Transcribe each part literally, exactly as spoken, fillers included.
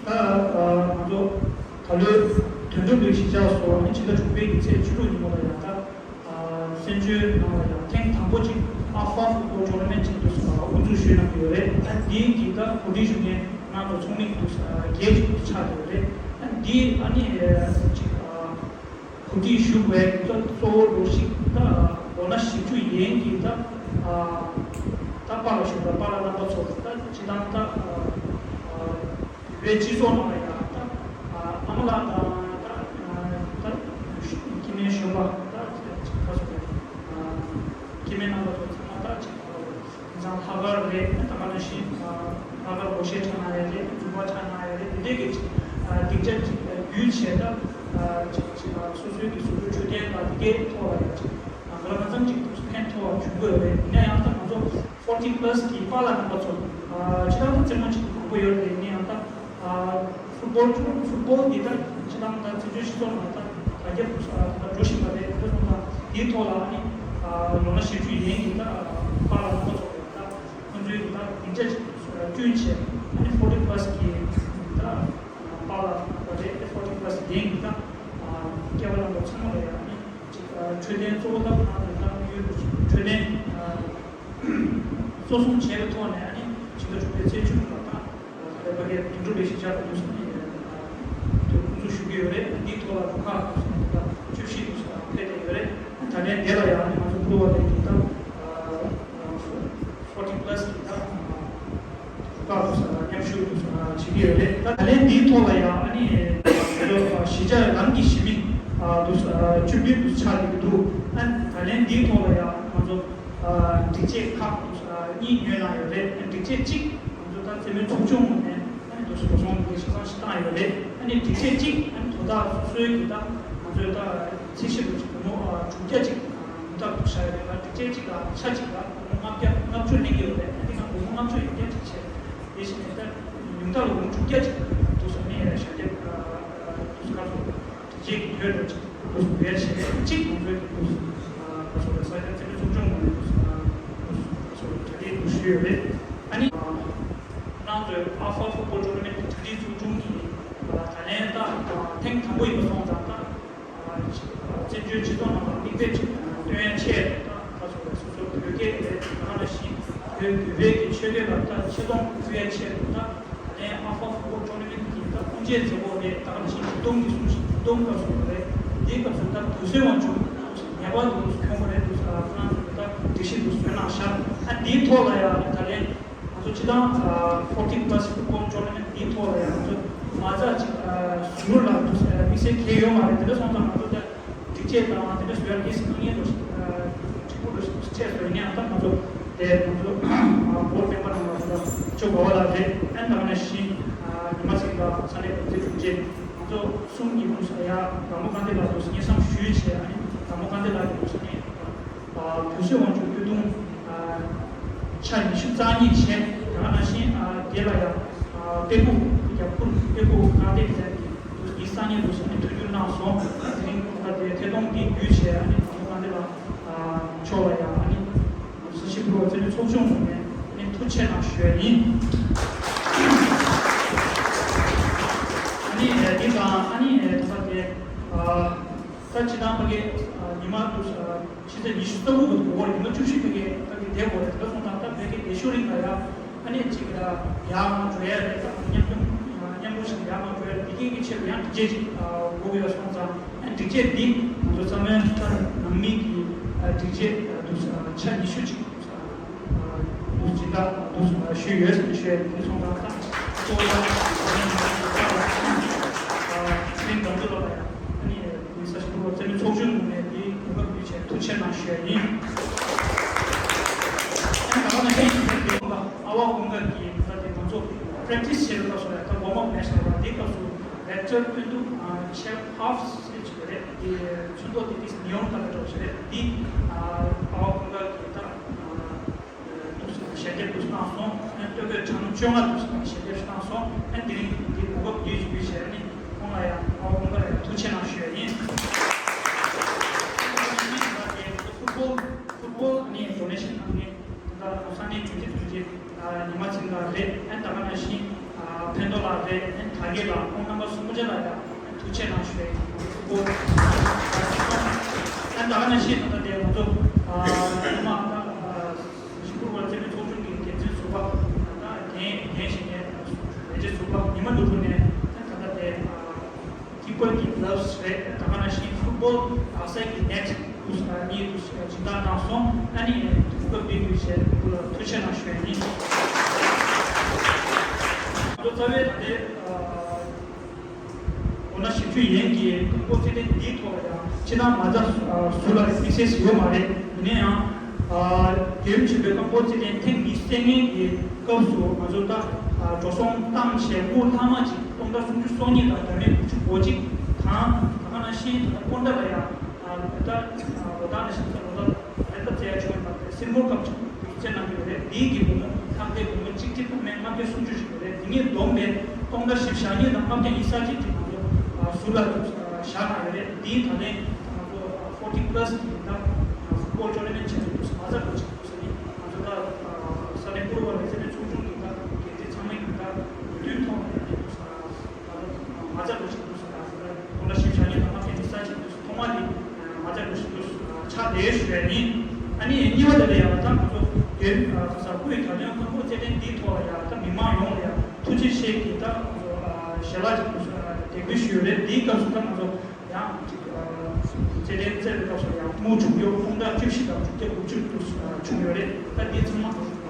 ང་ཚོ་ད་ལོའི་དོན་གྲུབ་ཀྱི་གཞིས་ཆགས་སུ་ཕྱི་ཟླ་དྲུག་པའི་གི་ཚེས་བཅུ་དྲུག་ཉིན་མོ་ལ་ཡང་ད་བཙན་བྱོལ་ནང་ལ་ཡང་ཐེངས་དང་པོ་ཅིག་ཨ་ཧྥ་ཧྥུ་ཊི་བོལ་ཊོར་ནམ་མེན་ཊི་ཅིག་འདུག་དབུ་འཛུགས་ཞུས་གནང་གི་ཡོད་རེད། ད་འདིའི་གི་ད་གོ་སྒྲིག་ཞུ་མཁན་ང་ཚོ་ཚོགས་མི་འདུག་བརྒྱད་ཅིག་ཆགས་ཀྱི་ཡོད་རེད། ད་འདི་ཨ་ནི་ཅིག་གོ་སྒྲིག་ཞུ་དགོས་ད་གཙོ་བོ་ལོ་བཞི་ད་ལོ་ན་བཞི་བཅུ་ཡན་གྱི་ད་ད་པཱ་ལགས་ཞུ་ད་པཱ་ལགས་རྣམ་པ་ཚོ་ད་སྤྱི་བཏང་ད་བོད་སྤྱི་ཚོགས་ནང་ལ་ཡང་ད་ཨ་མ་ལགས་དང་ད་ད་སྐྱེ་དམན་གཞོན་པ་ད་ཅིག་ཁ་སོ་སྐྱེ་དམན་རྣམ་པ་ཚོ་ཚང་མ་ད་ཅིག་དེང་སང་ལྷག་དཀར་རེད། ད་ག་ནང་བཞིན་ལྷག་དཀར་སྒོར་གཞས་འཁྲབ་གནང་ཡ་རེད། རྫུན་པ་འཁྲབ་གནང་ཡ་རེད། དེ་འདྲའི་གི་སྡིངས་ཆ་ཅིག་བརྒྱུད་བྱས་ད་ཅིག་ཅིག་སོ་སོའི་གི་བཟོ་བཀོད་འཕྲོད་བསྟེན་དང་དེ་གའི་ཐོག་ལ་ཡ་ཅིག་ང་ཚོ་ལ་ང་ཚང་ཅིག་ཕན་ཐོགས་བྱུང་དགོས་རེད། ཡིན་ན་ཡང་ད་ང་ཚོ་ཕོར་ཊི་པ་ལ་སི་གི་པཱ་ལགས་རྣམ་པ་ཚོ་ཕྱི་ལ་ད་རྩེད་མོ་ཅིག་མང་པོ་ཡོད་རེད། ཡིན་ན་ཡང་ད་ཨ་ཕུཊ་བོལ་ཕུཊ་བོལ་འདི་ད་ཕྱི་ནང་ད་བཙན་བྱོལ་སྤྱི་ཚོགས་ནང་ད་དར་ཁྱབ་ད་འགྲོ་བཞིན་པ་རེད། དེ་སོང་ཙང་དེའི་ཐོག་ལ་ཨ་ནི་ལོ་ན་བཞི་བཅུ་ཡན་གྱི་ད་པཱ་ལགས་རྣམ་པ་ཚོ་ད་ཁོང་ཚོའི་ད་སྡིངས་ཆ་ཅིག་བསྐྲུན་བྱས་ཨ་ནི་ཕོར་ཊི་པ་ལ་སི་གི་ད་པཱ་ལགས་རེད། ཕོར་ཊི་པ་ལ་སི་ཡན་གྱི་ད་སྐྱེས་པ་རྣམ་པ་ཚང་མ་ལ་ཡང་ཨ་ནི་ཅིག་འཕྲོད་བསྟེན་གཙོ་བོ་ད་ང་ཚོ་ད་དམིགས་ཡུལ་འཕྲོད་བསྟེན་གཙོ་བཟུང་བྱས་པའི་ཐོག་ནས་ཨ་ནི་ཕྱི་ཟླ་དྲུག་པའི་ཚེས་བཅུ་དྲུག་ལ་ད་ད་ལྟ་ཕ་གིའི་དོན་གྲུབ་པའི་གཞིས་ཆགས་ལ་དུས་སུ་ནི་དུས་དབུ་འཛུགས་ཞུ་གི་ཡོད་རེད། འདིའི་ཐོག་ལ་རུ་ཁག་དུས་སུ་ནི་ད་བཅུ་བཞི་དུས་སུ་ཕེབས་བསྡད་ཡོད་རེད། ད་ལན་འདི་ལ་ཡང་ང་ཚོ་ཕུར་བ་ལས་ཀྱི་ད་ཕོར་ཊི་པ་ལ་སི་གི་ད་རུ་ཁག་དུས་སུ་མཉམ་ཞུགས་དུས་སུ་བྱེད་ཀྱི་ཡོད་རེད། ད་ལན་འདིའི་ཐོག་ལ་ཡང་ཨ་ནི་གཞིས་ཆགས་རང་གི་གཞིས་མི་དུས་སུ་བཅུ་བདུན་དུ་ཆགས་ཀྱི་འདུག་ཨ་ད་ལན་འདིའི་ཐོག་ལ་ཡང་ང་ཚོ་སྒྲིག་ཆས་ཁག་གཉིས་ཉོས་གནང་ཡོད་རེད། སྒྲིག་ཆས་གཅིག་ང་ཚོ་ད་རྩེད་མོའི་ཚོགས་ཆུང་ངོས་ནས་ཨ་ནི་དུ་སུ་གོ་སོང་གི་ཆ་ཚང་ཞིག་བཏང་ཡོད་རེད། ཨ་ནི་སྒྲིག་ཆས་གཅིག་ཨ་ནི་དོ་བདག་སོ་སོའི་གི་ད་ང་ཚོའི་ད་ཚད་གཞི་དུ་སྒོར་མོ་དྲུག་བརྒྱ་གཅིག་ཉུང་མཐའ་དུ་བཞག་ཡོད་རེད། ད་སྒྲིག་ཆས་གཅིག་ལ་ཆ་གཅིག་ལ་སྒོར་མོ་ལྔ་བརྒྱ་ལྔ་བཅུ་སླེབས་ཀྱི་ཡོད་རེད། ཨ་ནི་ང་སྒོར་མོ་ལྔ་བཅུ་ཡོད་མཁན་གཅིག་བྱས་དེ་བཞིན་ད་ཉུང་མཐའ་ལ་སྒོར་མོ་དྲུག་བརྒྱ་གཅིག་དུ་སོང་ནས་ཞལ་འདེབས་དུ་སུ་ཁ་ཚོ། དེ་རྗེས་ཀྱི་བོད་ལ་ཅིག་འདུག་བས་བྱས་ཏེ་གཅིག་ང་ཚོའི་གི་འདུག་ང་ཚོ་ལ་ས་ཆ་རྩེ་མོ་ཚོགས་ཆུང་ངོས་ནས་འདུག་ང་ཚོ་ལ་གྲ་སྒྲིག་འདུག་ཞུས་ཡོད་རེད། ཨ་ནི་ང་ཚོའི་ཨ་ཧྥ་ཕུཊ་བོལ་ཊོར་ནམ་མེན་ཊི་གྲ་སྒྲིག་ཚོགས་ཆུང་གིས་ད་ལན་ད་ཐེངས་དང་པོ་ཡིན་པ་སོང་ཙང་ད་བཙན་བྱོལ་སྤྱི་ཚོགས་ནང་ལ་མིག་དཔེ་ཅིག་སྟོན་ཡ་ཆེད་དུ་ད་ང་ཚོ་ལ་སོ་སོ་བོད་སྐད་རེད། ད་ག་ནང་བཞིན་བོད་བོད་པའི་གི་ཆོས་སྐད་ལ་ད་ཆེ་མཐོང་ཕུལ་ཡ་ཆེད་དུ་ད། ལན་ཨ་ཧྥ་ཕུཊ་བོལ་ཊོར་ནམ་མེན་ཊི་གི་ད་དབུ་འབྱེད་མཛད་སྒོ་རེད། ད་ག་ནང་བཞིན་ཉིས་སྟོང་གི་གསུང་ཉིས་སྟོང་སྐབས་སུ་རེད། དེའི་སྐབས་སུ་ད་བོད་སྲིད་དབང་ཆོག་ངེས་པར་དུ་ཁྱོང་གི་རེད་འདུག་ཟེར་ཁོ་རང་ཚོ་ད་སྒྲིག་གཞི་དུ་བཟོས་གནང་ཤག་ཨ་འདིའི་ཐོག་ལ་ཡང་ད་ལན་ང་ཚོ་སྤྱི་བཏང་ཕོར་ཊི་པ་ལ་སི་ཕུཊ་བོལ་ཊོར་ནམ་མེན་ཊི་འདིའི་ཐོག་ལ་ཡང་ང་ཚོ་མ་རྩ་ཅིག་ཟུར་ལ་འདུག་དམིགས་བསལ་གལ་ཡོད་མ་རེད། དེ་འདྲ་སོང་ཙང་ང་ཚོ་ད། སྒྲིག་ཆས་དང་དེ་འདྲ་བཟོ་ཡ་དེ་སང་ཉིན་རུ་ཁྲིག་པོ་རུ་ཆས་བཟོ་ཡ་ནས་ཨ་ད་ང་ཚོ་དེ་ང་ཚོ་བོད་སྨན་པ་རྣམས་ལ་ད་ཅོ་ག་བ་ལ་རེད། ཨན་ད་ག་ནང་བཞིན་ཉི་མ་ཚིག་ལ་ས་གནས་བོད་རིགས་དྲུང་ཆེ་ང་ཚོ་གསུམ་གྱི་ཁོངས་སུ་ཡ་དང་པོ་གང་དེ་ལ་དུ་སྙན་སེང་ཞུས་བྱས། ཨ་ནི་དང་པོ་གང་དེ་ལ་དུ་ས་གནས་བོད་གསོལ་དབང་ཕྱུག་སྐྱོ་གདུང་ཆ་ཉི་ཤུ་རྩ་གཉིས་བྱས། ད་ག་ནང་བཞིན་དེ་ལ་ཡ་དཔེ་ཁུག་རྒྱབ་ཁུག་དཔེ་ཁུག་གང་དེ་བྱས། དུ་ཡིག་ཚང་ཉིད་དུ་ས་ནས་ཐུགས་རྒྱུད་གནང་སོང་། དེ་རིང་ད་ལྟའི་ཐད་གཏོང་འདི་བརྒྱུད་བྱས་ཨ་ནི་དང་པོ་གང་དེ་ལ་ཕྱོགས་ལ་ཡང་ཨ་ནི་ས་གཞི་ཕུར་བ་རྩེ་མོའི་ཚོགས་ཆུང་ངོས་ནས་ཨ་ནི་ཐུགས་རྗེ་གནང་ཞུ་ཡ་ཡིན། ཨ་ནི་འདི་དང་ཨ་ནི་ད་ལྟའི་ད་སྤྱི་བཏང་ཕ་གི་ཉི་མ་དུ་ཕྱི་ཚེས་ཉི་ཤུ་རྩ་དགུ་གི་དགོང་མོར་ཉི་མ་བཅུ་བཞི་ཕ་གི་ཕ་གི་བསྡད་དགོས་རེད། ད་སོང་ཙང་ད་ཕ་གི་བསྡད་ཤུལ་རིང་ལ་ཡ་ཨ་ནི་གཅིག་ཡར་མར་འགྲོ་ཡ་རེད། ད་མཉམ་དུ་མཉམ་དུ་ཞིག་ཡར་མར་འགྲོ་ཡ་འདི་གའི་གི་ཆེད་དུ་ཡང་སྒྲིག་ཆས་ཅིག་དགོས་ཀྱི་ཡོད་སོང་ཙང་ཨ་སྒྲིག་ཆས་འདི་ང་ཚོ་ཚང་མས་ད་ནང་མི་གི་སྒྲིག་ཆས་འདུག་ཆ་ཉི་ཤུ་ཅིག་འདུག་སྦྱིན་བདག་འདུག་ཞུས་ཡོད་ཟེར་ཞུ་ཡ་འདི་སོང་ཙང་ད་གཙོ་བོ་ད་ཚེ་རིང་དགའ་མཚོ་ལགས་ལ་ཡང་ཨ་ནི། ས་ཞིང་ཁུལ་བ་རྩེ་མོའི་ཚོགས་ཆུང་ངོས་ནས་འདིའི་གོ་སྐབས་ཡོད་ཆེད་ཐུགས་རྗེ་གནང་ཞུ་ཡ་ཡིན། ད་ག་ནང་བཞིན་ཨ་ཝ་ཀུན་དགའ་གི་ད་དེ་ང་ཚོ་པྲེག་ཊི་སི་བྱེད་པའི་སྐབས་སུ་ཡང་ད་ཝོམ་ཨབ་མེ་ཆ་ར་དེའི་སྐབས་སུ་རེག་ཊར་སྟོན་དུ་ཆེབ་ཧཱབ་སི་ཅིག་རེད། དེ་ཚོན་མདོག་དེ་དེ་ནིའོན་ཁ་ལར་འདྲ་བོ་ཞིག་རེད། འདི་ཨ་ཝ་ཀུན་དགའ་གི་ད། འདུག་ཞལ་འདེབས་འདུག་གནང་སོང་། ཨ་ནི་སྟོད་གོས་གྲངས་བཅོ་ལྔ་འདུག་ཞལ་འདེབས་གནང་སོང་། ཨ་ནི་དེ་རིང་འདི་གོ་སྐབས་བརྒྱུད་བརྒྱུད་བྱས་ཨ་ནི་ཁོང་ལ་ཡང་ཨ་ཁོང་ལ་ཡང་ཐུགས་རྗེ་གནང་ཞུ་ཡ་ཡིན། ཕུཊ་བོལ་ཕུཊ་བོལ་ཨ་ནི་ཌོ་ནེ་ཤན་གནང་མཁན་ད་ལྟ་ས་གནས་དྲུང་ཆེ་དྲུང་ཆེ་ཉི་མ་ཚེ་རིང་ལགས་རེད། ཨ་ནི་ད་ག་ནང་བཞིན་ ཕན་ཐོགས་ལགས་རེད། ཨ་ནི་དར་རྒྱས་ལགས། ཁོང་རྣམ་པ་གསུམ་པོ་ཆ་ལ་ཡང་ཐུགས་རྗེ་ཆེ་གནང་ཞུ་ཡ་ཡིན། ཨ་ད་ག་ནང་བཞིན་ད་ལྟ་དེ་ང་ཚོ་ཨ་ཉི་མ་ད་ཞིབ་པོ་བར་རྩེད་མོའི་ཚོགས་ཆུང་གི་འགན་འཛིན་ཟུར་པ་ད་རྒན་རྒན་ཞིག་ནས་ལས་བྱེད་ཟུར་པ་ཉི་མ་ལུ་གུ་ནས་ད་ལྟ་དེ་ཨ། ཀི་པར་གྱི་གླབ་སི་རེད། ད་ག་ནང་བཞིན་ཕུཊ་བོལ་ཨའུཊ་སའིཌ་གི་ནེཊ་དུ་ཨ་གཉིས་དུ་སྦྱིན་བདག་གནང་སོང་། ཨ་ནི་ཐུགས་ཁུར་སྤེལ་དགོས་བྱས་ཐུགས་རྗེ་ཆེ་གནང་ཞུ་ཡ་ཡིན། ང་ཚོ་རྩ་བའི་ད་ལྟའི་ཨ་འོ་ན་ཞིབ་འཇུག་ཡན་གྱི་རྐང་སྤོལ་རྩེད་འགྲན་འདིའི་ཐོག་ལ་ཡང་ཕྱི་ནང་མ་རྩ་ཨ་ཟུར་ལ་དམིགས་བསལ་ཞིག་ཡོད་མ་རེད། ཡིན་ན་ཡང་། རྒྱུན་ཆད་པའི་རྐང་སྤོལ་རྩེད་འགྲན་ཐེངས་འདི་རྩེད་མཁན་གྱི་སྐབས་སུ་ང་ཚོ་ད་འགྲོ་སོང་བཏང་བྱས་དངུལ་ལྷག་མ་ཅིག་སྟོང་ཕྲག་སུམ་ཅུ་སོ་གཉིས་དང་འདྲ་མིན་དགུ་བཅུ་གོ་གཅིག་དང་། ད་ག་ནང་བཞིན་ད་ལྟ་སྤོན་ཊ་ལ་ཡང་ད་ལོ་ལྟར་ནང་བཞིན་ད་ལོ་ལྟར་རེད། ད་རྩེ་ཡ་བྱུང་བ་དེ་སིལ་བར་ཀབ་ཅིག་རྩེད་གནང་གི་ཡོད་རེད། འདིའི་གི་སྒོར་མོ་ལྷག་དེ་སྒོར་མོ་གཅིག་ཁྲི་ཐོག་མའི་ལྔ་བརྒྱ་སུམ་ཅུ་ཞིག་ཡོད་རེད། འདི་ངས་བསྡོམས་པས་སྟོང་ཕྲག་བཞི་བཅུ་ཞེ་གཉིས་དང་ལྔ་བརྒྱ་ཉི་ཤུ་རྩ་གཅིག་ཅིག་ང་ཚོ་ཟུར་ལ་བཞག་གནང་ཡོད་རེད། འདིའི་ད་ལན་ང་ཚོ་ཕོར་ཊི་པ་ལ་སི་གི་ད་ཕུཊ་བོལ་ཊོར་ན་མེན་ཊི་བྱས་ཏེ་འདུག་མ་རྩ་འགྲོ་ཅིག་འདུག་ཟེར་ནས་ང་ཚོ་ད་ས་གནས་བཀུར་འོས་ལས་བྱེད་པའི་ཚོགས་ཆུང་གི་ད་འགན་འཛིན་ཚང་མ་གི་ད་འོས་བསྡུའི་ཐོག་ནས་འདུག་ས་ང་ཚོ་མ་རྩ་འགྲོ་ཅིག་འདུག་ས་ད་ད་ལྟ་ཁོང་ལ་ཞིབ་བྱ་ཉན་དང་མ་ཕན་ནི་ས་ཅིག་འདུག་ས་ཐོག་མ་ནི་མ་རྩ་འགྲོ་ཅིག་འདུག་ས་ཆགས་བསྡད་ཞུ་ཡ་ཡིན། ཨ་ནི་གཉིས་པ་དེ་ལ་ཡང་ད་ང་ཚོ་རྒྱུན་ད་ས་སྐུའི་དྲ་དོན་ཁང་བུ་རྩེད་འགྲན་འདིའི་ཐོག་ལ་ཡང་ད་མི་མང་ཡོངས་ལ་ཡང་ཐུགས་རྗེ་ཆེ་གི་ད་ང་ཚོ་ཞལ་ལག་ཅིག་འདུག་ས་དེ་འབུལ་ཞུ་ཡོད་རེད། འདིའི་སྐབས་སུ་ད་ང་ཚོ། ཡང་ཅིག་རྩེད་འགྲན་རྩེ་བའི་སྐབས་སུ་ཡང་དངུལ་བྱུང་ཡོད། སྟོང་ཕྲག་བཅུ་བཞི་དང་དྲུག་བརྒྱ་དགུ་བཅུ་དུ་བྱུང་ཡོད་རེད། ད་འདི་ཚང་མ་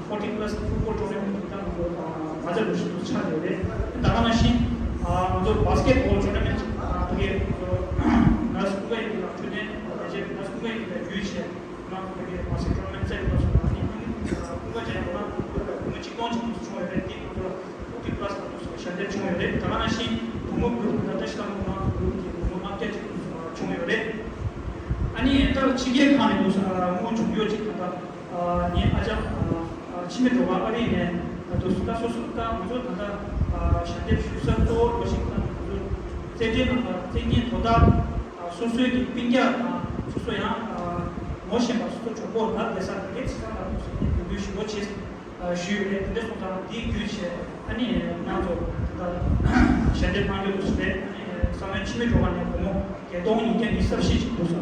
ཕོར་ཊི་པ་ལ་སི་ཕུཊ་བོལ་ཊོར་ན་མེན་ཊི་ད་ང་ཚོ་མ་རྩ་འགྲོ་ཞིག་ཏུ་ཆགས་ཡོད་རེད། ད་ག་ནང་བཞིན་ང་ཚོ་བྷ་སི་ཀེཊ་བོལ་ཊོར་ན་མེན་ཊི་ཕ་གི་ང་ཚོ་ནར་སི་ཀུན་དགའ་ཡིན་ལ་འཕྲོད་བསྟེན་ལས་བྱེད་ནར་སི་ཀུན་དགའ་ཡིན་ལ་བརྒྱུད་བྱས་ང་ཚོ་ཕ་གི་བྷ་སི་ཀེཊ་ཊོར་ན་མེན་ཊི་རྩེ་བའི་སྐབས་སུ་ང་ནི་ཀུན་དགའ་ཅན་ང་ཚོ་ང་ཚོ་གཅིག་སྟོང་ཅིག་ཏུ་བྱུང་ཡོད་རེད། འདི་ང་ཚོ་ཕོར་ཊི་པ་ལ་སི་དུ་ཞལ་འདེབས་བྱུང་ཡོད་རེད། ད་ག་ནང་བཞིན་བུ་མོ་གུ་རུབ་ད་ལྟ་ཤི་ཀ་མོ་ནང་གུ་རུབ་ཀྱི་བུ་མོ་ལྔ་བརྒྱ་ཅིག་བྱུང་ཡོད་རེད། ཨ་ནི་ད་ཕྱི་རྒྱལ་ཁག་ནས་དངུལ་བྱུང་ཡོད་ཅིག་ད་ལྟ་ངའི་ཨ་ཅག་འཆི་མེད་སྒྲོལ་དཀར་ཨ་རི་ནས་ད་དུ་ད་སོ་སོ་ད་ང་ཚོ་ད་ལྟ་ཞལ་འདེབས་ཞུ་ས་གཙོ་བོ་ཞིག་ད་ང་ཚོ་རྩེད་འགྲན་ནང་ད་རྩེད་མཁན་དོ་བདག་སོ་སོའི་གི་སྤུན་ཀྱག་དང་སོ་སོ་ཡང་ངོ་ཤེས་པ་སོ་སོ་གྲོགས་པོ་ལ་བསྡད་ས་ག་གེ་ཚིག་ཐག་ལ་དུ་སོ་སོ་འབོད་སྐུལ་ཞུ་བ་བྱེད། ཞུས་ཡོད་རེད། དེ་འདྲ་སོང་ཙང་དེའི་བརྒྱུད་བྱས་ཨ་ནི་ང་ཚོ་ད་ཞལ་འདེབས་གནང་རྒྱུ་དུ་རེད། ཨ་ནི་ས་གནས་འཆི་མེད་སྒྲོལ་དཀར་ནས་སྒོར་མོ་བརྒྱད་སྟོང་ཉིས་བརྒྱ་ཉི་ཤུ་རྩ་བཞི་ཅིག་འདུག་ས་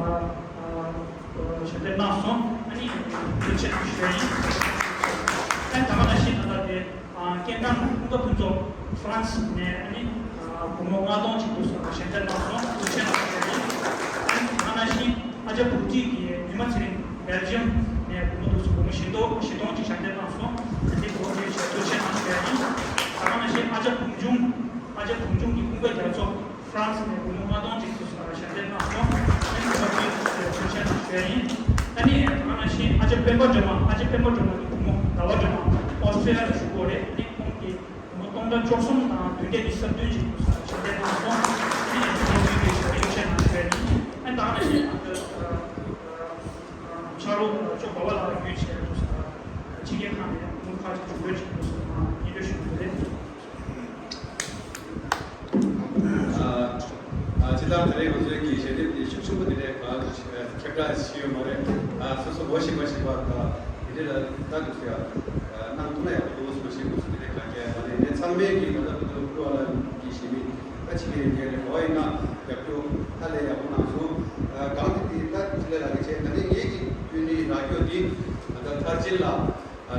ཞལ་འདེབས་གནང་སོང་། ཨ་ནི་ཐུགས་རྗེ་ཆེ་ཞུ་ཡ་ཡིན། ཨ་ནི་ད་ག་ནང་བཞིན་ད་ལྟ་དེ་སྐད་གདངས་ཀུན་དགའ་ཕུན་ཚོགས་ཧྥ་རན་སི་ནས་ཨ་ནི་སྒོར་མོ་ལྔ་སྟོང་ཅིག་འདུག་ས་ཞལ་འདེབས་གནང་སོང་། ཐུགས་རྗེ་ཆེ་ཞུ་ཡ་ཡིན། ཨ་ནི་ད་ག་ནང་བཞིན། ཨ་ཅག་བུ་ཏི་གི་ཉི་མ་ཚེ་རིང་བེལ་ཇི་ཡམ་ནས་སྒོར་མོ་འདུག་སེ་སྒོར་མོ་བཞི་སྟོང་བཞི་སྟོང་ཅིག་ཞལ་འདེབས་གནང་སོང་། ཨ་ནི་སྒོར་མོ་ཞལ་ཐུགས་རྗེ་ཆེ་གནང་ཞུ་ཡ་ཡིན། ད་ག་ནང་བཞིན་ཨ་ཅག་བུམ་ཆུང་། ཨ་ཅག་བུམ་ཆུང་གི་ཀུན་དགའ་རྒྱ་མཚོ་ཧྥ་རན་སི་ནས་སྒོར་མོ་ལྔ་སྟོང་ཅིག་འདུག་སེ་ཞལ་འདེབས་གནང་སོང་། ཨ་ནི་སྒོར་མོ་ཞལ་ཐུགས་རྗེ་ཆེ་གནང་ཞུ་ཡ་ཡིན། ཨ་ནི་ད་ག་ནང་བཞིན་ཨ་ཅག་སྤེན་པ་སྒྲོལ་མ། ཨ་ཅག་སྤེན་པ་སྒྲོལ་མ་གི་བུ་མོ་ཟླ་བ་སྒྲོལ་མ་ཨོ་སི་ཊེ་ལི་ཡ་ལ་བཞུགས་ཡོད་རེད། ཨ་ནི་ཁོང་གི་སྒོར་མོ་སྟོང་ཕྲག་བཅུ་གསུམ་དང་བདུན་བརྒྱ་ཉི་ཤུ་རྩ་བདུན་ཅིག་ཞལ་འདེབས་གནང་སོང་། ཨ་ནི་ཁོང་གི་ཞལ་ཡོད་ཆེད་གནང་ཞུ་ཡ་ཡིན། ཨ་ནི་ད་ག་ནང་བཞིན་ང་ཚོའི་ཕྱག་རོགས་ཅོ་བ་བ་ལགས་བརྒྱུད་བྱས་ཕྱི་རྒྱལ་ཁག་ནས་དངུལ་ཁག་ཅིག་འབྱོར་ཡོད་ཅིག་སྙན་སྒྲོན་ཞུ་གི་ཡོད་རེད། ཨ། ཨ། སྤྱིར་བཏང་དེ་རིང་ང་ཚོའི་གི་ཞལ་འདེབས་དེ་ཤུགས་ཆེན་པོ་དེ་འདྲའི་གང་ཁྱབ་བསྒྲགས་བྱས་ཡོད་མ་རེད། ཨ། སོ་སོ་ངོ་ཤེས་པ་ཞིག་བ་དང་དེ་འདྲའི་ལ་ལྟ་དུས་ཟེར་ཡ། ཨ། གནང་ཐུབ་ན་ཡག་པོ་འདུག་ཟེར་བ་ཞིག་ང་ཚོ་དེ་འདྲའི་གང་གལ་མ་ལས་ནས་ཚང་མས་གི་ང་ཚོ་བོད་དུ་བཀུར་བ་ལ་གི་ཞེ་མི་ད་ཕྱི་རྒྱལ་ཡོད་མཁན་རེད། ག་བ་ཡིན་ན་རྒྱབ་སྐྱོར་ཧ་ལས་ཡག་པོ་གནང་སོང་། ཨ། གང་དེ་དེ་ད་ཅི་ལས་ལ་གི་བྱས་ད་ནི་ངེད་ཀྱི་དུས་ནི་རག་རྒྱུ་དེ་ད་མཐར་ཕྱིན་ལ།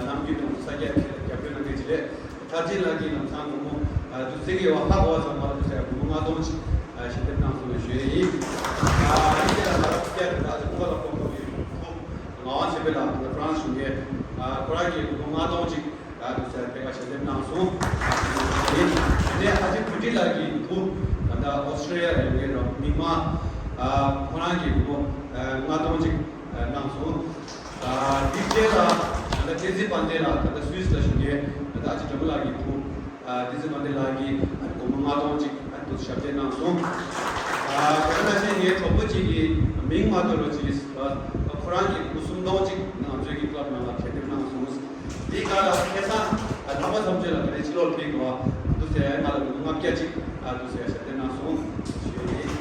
ནམ་རྒྱུན་དུ་ས་སྐྱ་རྒྱབ་སྐྱོར་གནང་མཁན་ཅིག་རེད། མཐར་ཕྱིན་ལགས་ཀྱིས་ལམ་སང་སྒོར་མོ་དུ་ཙིག་གེ་བ་ཧ་གོ་བ་ཙམ་མ་གཏོགས་ས་སྒོར་མོ་ལྔ་སྟོང་ཅིག་ཞལ་འདེབས་གནང་སོང་བའི་ཞུ་ཡས་ཡིན། ཨ་ནི་དེ་ལ་ང་རང་སྐྱ་རེད། ད་ཅིག་ཁོ་ལ་ཕོག་ཐུབ་ཡོད། ངག་དབང་ཆོས་འཕེལ་ལགས་ང་ཚོ་ཧྥ་རན་སི་གཞུང་གིས་ཁོ་རང་གིས་སྒོར་མོ་ལྔ་སྟོང་ཅིག་དུ་ས་ཕེ་ཁ་ཞལ་འདེབས་གནང་སོང་། ཡིན། དེ་ནས་ཨ་ཅེ་བུ་ཏི་ལགས་ཀྱི་བུ་ད་ལྟ་ཨོ་སི་ཀྲི་ལི་ཡ་ཡོད་མཁན་རོགས་མི་མང་ཁོ་རང་གིས་སྒོར་མོ་ལྔ་སྟོང་ཅིག་གནང་སོང་། ཨ། འདི་རྗེས་ལ་ད་ལྟ་བསྟན་འཛིན་དཔལ་ལྡན་ལགས་ད་ལྟ་སུད་སི་ལ་བཞུགས་མཁན་ད་ལྟ་ཨ་ཅེ་སྒྲོལ་མ་ལགས་ཀྱི་བུ། ཨ། བསྟན་འཛིན་དཔལ་ལྡན་ལགས་ཀྱིས་ཨ་ནི་སྒོར་མོ་ལྔ་སྟོང་ཅིག་ཨ་ནི་དུ་ཞབས་འདེགས་གནང་སོང་། ཨ། དེ་ནང་བཞིན་ངའི་གྲོགས་པོ་གཅིག་གིས་མིང་མ་བཏོན་རོགས་གྱིས། ཨ། ཁོ་རང་གིས་སྒོར་སུམ་སྟོང་ཅིག་ང་ཚོའི་གི་ཀླབ་ནང་ལ་ཞབས་འདེགས་གནང་སོང་། དེའི་སྒང་ལ་ཁ་སང་ཨ་ལྷག་པ་ཐམས་ཅད་ལ་ད་ལྟའི་ཕྱི་ལོགས་ཕེབས་དགོས་ཨ་དུ་ཟེར་ང་ལ་སྒོར་མོ་ལྔ་བརྒྱ་ཅིག་ཨ་དུ་ཟེར་ཞབས་འདེགས་གནང་སོང་ཞུ་ཡས་ཡིན།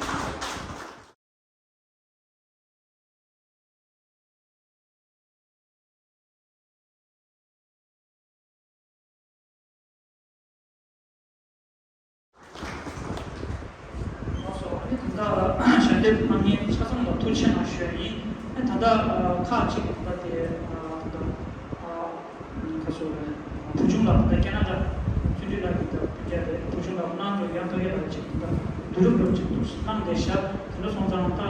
དེབ་གནང་མཁན་ཆ་ཚང་ལ་ཐུགས་རྗེ་ཆེ་གནང་ཞུ་ཡ་ཡིན། ཨ་ནི་ད་ལྟ་ཁག་ཅིག་ད་ལྟ་དེ་ད་ལྟ་ཁ་སོ་བུ་ཆུང་ལགས་ད་ལྟ་ཁེ་ན་ཌ་བརྩོན་འགྲུས་ལགས་ཀྱིས་ད་སྤུན་ཀྱག་དེ་བུ་ཆུང་ལགས་གནང་འདུག་ཡང་ཐོག་ཡ་ལ་ཅིག་ད་བསྡུ་རུབ་རུབ་ཅིག་གནང་བསྡད་ཤག་དེ་འདྲ་སོང་ཙང་ད་ད་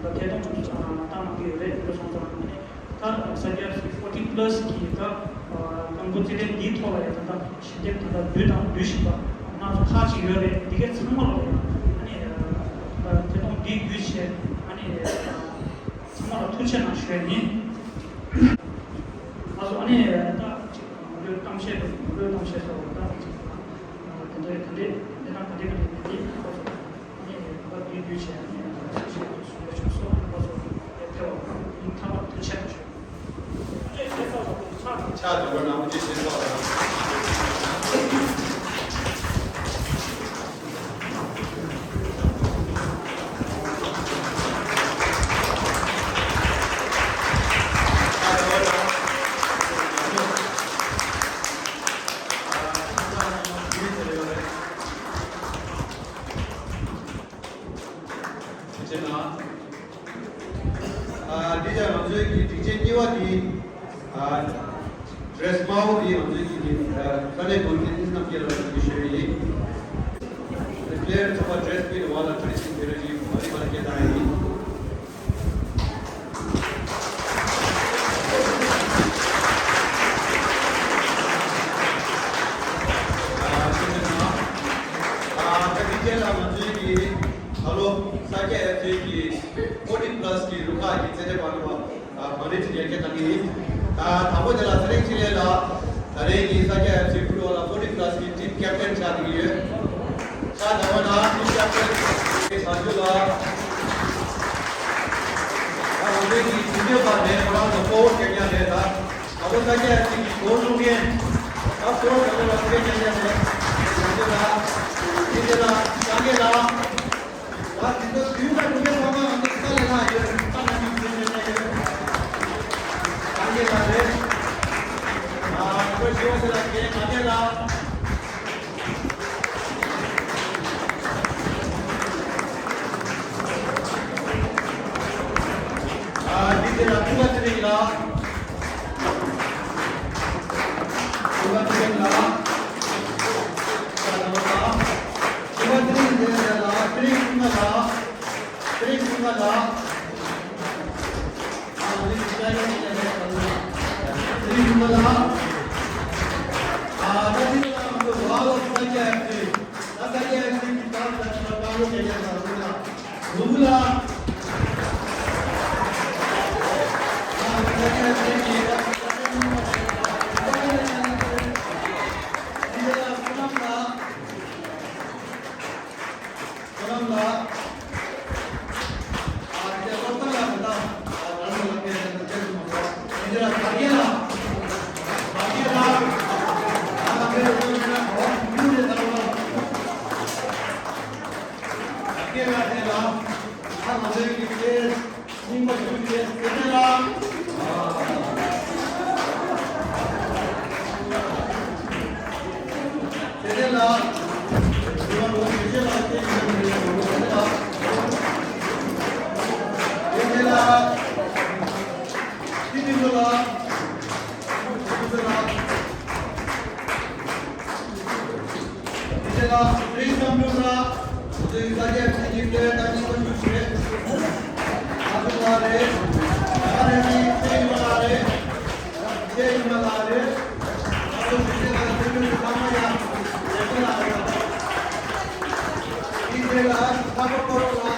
ལྟ་ཐད་གཏོང་ཅིག་བཏང་གནང་གི་ཡོད་རེད། དེ་འདྲ་སོང་ཙང་ཨ་ནི། ད་ས་སྐྱ་སི་ཕོར་ཊི་པ་ལ་སི་གི་ད་ཀྲུང་གོ་རྩེད་འགྲན་འདིའི་ཐོག་ལ་ཡང་ད་ལྟ་ཞལ་འདེབས་ད་ལྟ་བསྡུས་དང་བསྡུ་བཞིན་པ་སྣ་ཚོགས་ཁག་ཅིག་ཡོད་རེད། འདི་གའི་ཚང་མ་ལ་ཡང་ཨ་ནི་ད་ཐད་གཏོང་འདི་བརྒྱུད་བྱས་ཨ་ནི་ཚང་མ་ལ་ཐུགས་རྗེ་ཆེ་གནང་ཞུ་ཡ་ཡིན། ང་ཚོ་ཨ་ནི་ད་ཅིག་ངོ་སྤྲོད་གཏམ་བཤད་དང་ངོ་སྤྲོད་གཏམ་བཤད་སོགས་ད་ཅིག་དེ་འདྲ་དེ་འདྲ་དེ་འདྲ་ག་འདྲ་ག་འདྲ་དེ་འདྲ་ཁོ་ཚོ། ཨ། འདི་ཡང་ང་ཚོའི་གི་སྒྲིག་ཆས་གཉིས་པ་འདི། ཨ། ཌི་རེ་སི་དམར་པོ་འདི་ང་ཚོའི་གི་འདི། ཨ། ས་གནས་དགོན་སྡེ་གཉིས་སྣ་བརྒྱད་ལ་ཞུ་ཞུ་ཡིན། པི་ལེ་ཡར་ཚོ་པ་ཌི་རེ་སི་པི་ལ་བ་ལ་ཊི་རེ་སིང་བེ་ར་ཇི་མ་རི་མ་རི་སྐད་བཏང་ཡིན། ཨ། ད་འདི་རྗེས་ལ་ང་ཚོའི་གི་ད་ལོ་ས་སྐྱ་ཨེཕ་སི་གི་ཕོར་ཊི་པ་ལ་སི་གི་རུ་ཁག་གི་རྩེད་འགྲན་པ་ལ་བ། ཨ། མ་ཎི་ཅིག་ཡར་རྒྱས་གཏང་གི་ཡིན། ཨ། དང་པོ་དེ་ལ་ཚེ་རིང་འཕྲིན་ལས་ལགས་ད་རེས་ཀྱི་ས་སྐྱ་ཨེཕ་སི་ཕུཊ་བོལ་ལ་ཕོར་ཊི་པ་ལ་སི་གི་ཊིམ་ཀེབ་ཊེན་ཆགས་བསྡད་ཀྱི་ཡོད། ཤ་ཟ་བ་ན་ཊིམ་ཀེབ་ཊེན་བྱང་ཆུབ་ལགས། ད་འོ་དེ་གི་དུས་ཚོད་པ་རེད། ཁོ་རང་ཚོ་ཕོར་ཝར་ཌི་རྒྱག་མཁན་རེད། ད་ད་ལོ་ས་སྐྱ་ཨེཕ་སི་གི་གོལ་སློང་མཁན་ད་ཕོར་ཝར་ཌི་རྒྱག་མཁན་ལ་ཚེ་རིང་རྒྱག་མཁན་རེད། བྱང་ཆུབ་ལགས། འཕྲིན་ལས་ལགས། སངས་རྒྱས་ལགས། ད་དེ་ཚོ་དུས་ལ་དུས་ལ་ཚང་མ་ང་ཚོ་ས་ལས་ལྷག་ཡོད། ས་ལ་མི་ཚེ་ནས་ཡོད། སངས་རྒྱས་ལགས་རེད། ཨ། ཁོ་ཞི་བ་ཟེར་ལ་རྒན་མ་རྒན་ལགས། ཨ། འདི་དེ་ལ་ཐུགས་ཁ་ཚེ་རིང་ལགས། ཐུགས་ཁ་ཚེ་རིང་ལགས། ཐུགས་ཁ་ཚེ་རིང་ལགས། ཚེ་རིང་ཀུན་དགའ་ལགས། ཚེ་རིང་ཀུན་དགའ་ལགས། ཚེ་རིང་ཀུན་དགའ་ལགས། ཨ། འདི་ཚེ་རིང་ཀུན་དགའ་ལགས། ཚེ་རིང་ཀུན་དགའ་ལགས། ཨ། ད་འདི་ལ་ང་ཚོ་བ་ལོ་ས་སྐྱ་ཨེཕ་སི། ད་ས་སྐྱ་ཨེཕ་སི་གི་ད་ད་ད་ད་ལོ་སྐྱ་རྒྱག་ས་རུ་ལ། ལུག་ལ། ཨ། ད་ས་སྐྱ་ཨེཕ་སི་གི་ད་ད་ད་ད་ད་ད་ད་ད། བསོད་ནམས་ལགས། བསོད་ནམས་ལགས། ཨ། དེ་བློ་བཟང་ལགས་དང་། ཨ། རང་ལ་སྐད་ཆ་དང་སྐད་ཆ་མ་གཏོགས། དེ་ལ་དར་རྒྱས་ལགས། དར་རྒྱས་ལགས། ང་ལ་སྐད་ཆ་ཡོད་ན་གོ་བ་ཉུང་ནས་དར་བ། དར་རྒྱས་ལགས་དེ་ལ། ཨ། ང་ཚོའི་གི་དེ། རྙིང་པ་ཞུ་རྒྱུ་རེད། ཚེ་བརྟན་ལགས། ཚེ་བརྟན་ལགས། ཚེ་བརྟན་ལགས། ཚེ་བརྟན་ལགས། ཚེ་བརྟན་ལགས། དེ་ནས་ལ་རིགས་ཙམ་ལུགས་ལ་དེ་ཚོའི་ས་སྐྱ་ཕན་གྱི་ལྟོས་དང་སྙིང་པོ་ཞུ་ཞེས། ང་ཚོ་ལ་རེད། ང་རེད་ནི་ཚེ་ཡུམ་ལ་རེད། ཚེ་ཡུམ་ལ་རེད། ང་ཚོ་དེ་ཚོའི་ལ་དེ་ཚོའི་ཚང་མ་ཡང་དེ་ཚོ་ལ་རེད། དེ་ཚོའི་ལ་ཁ་པ་ཀོ་རོ་ལ།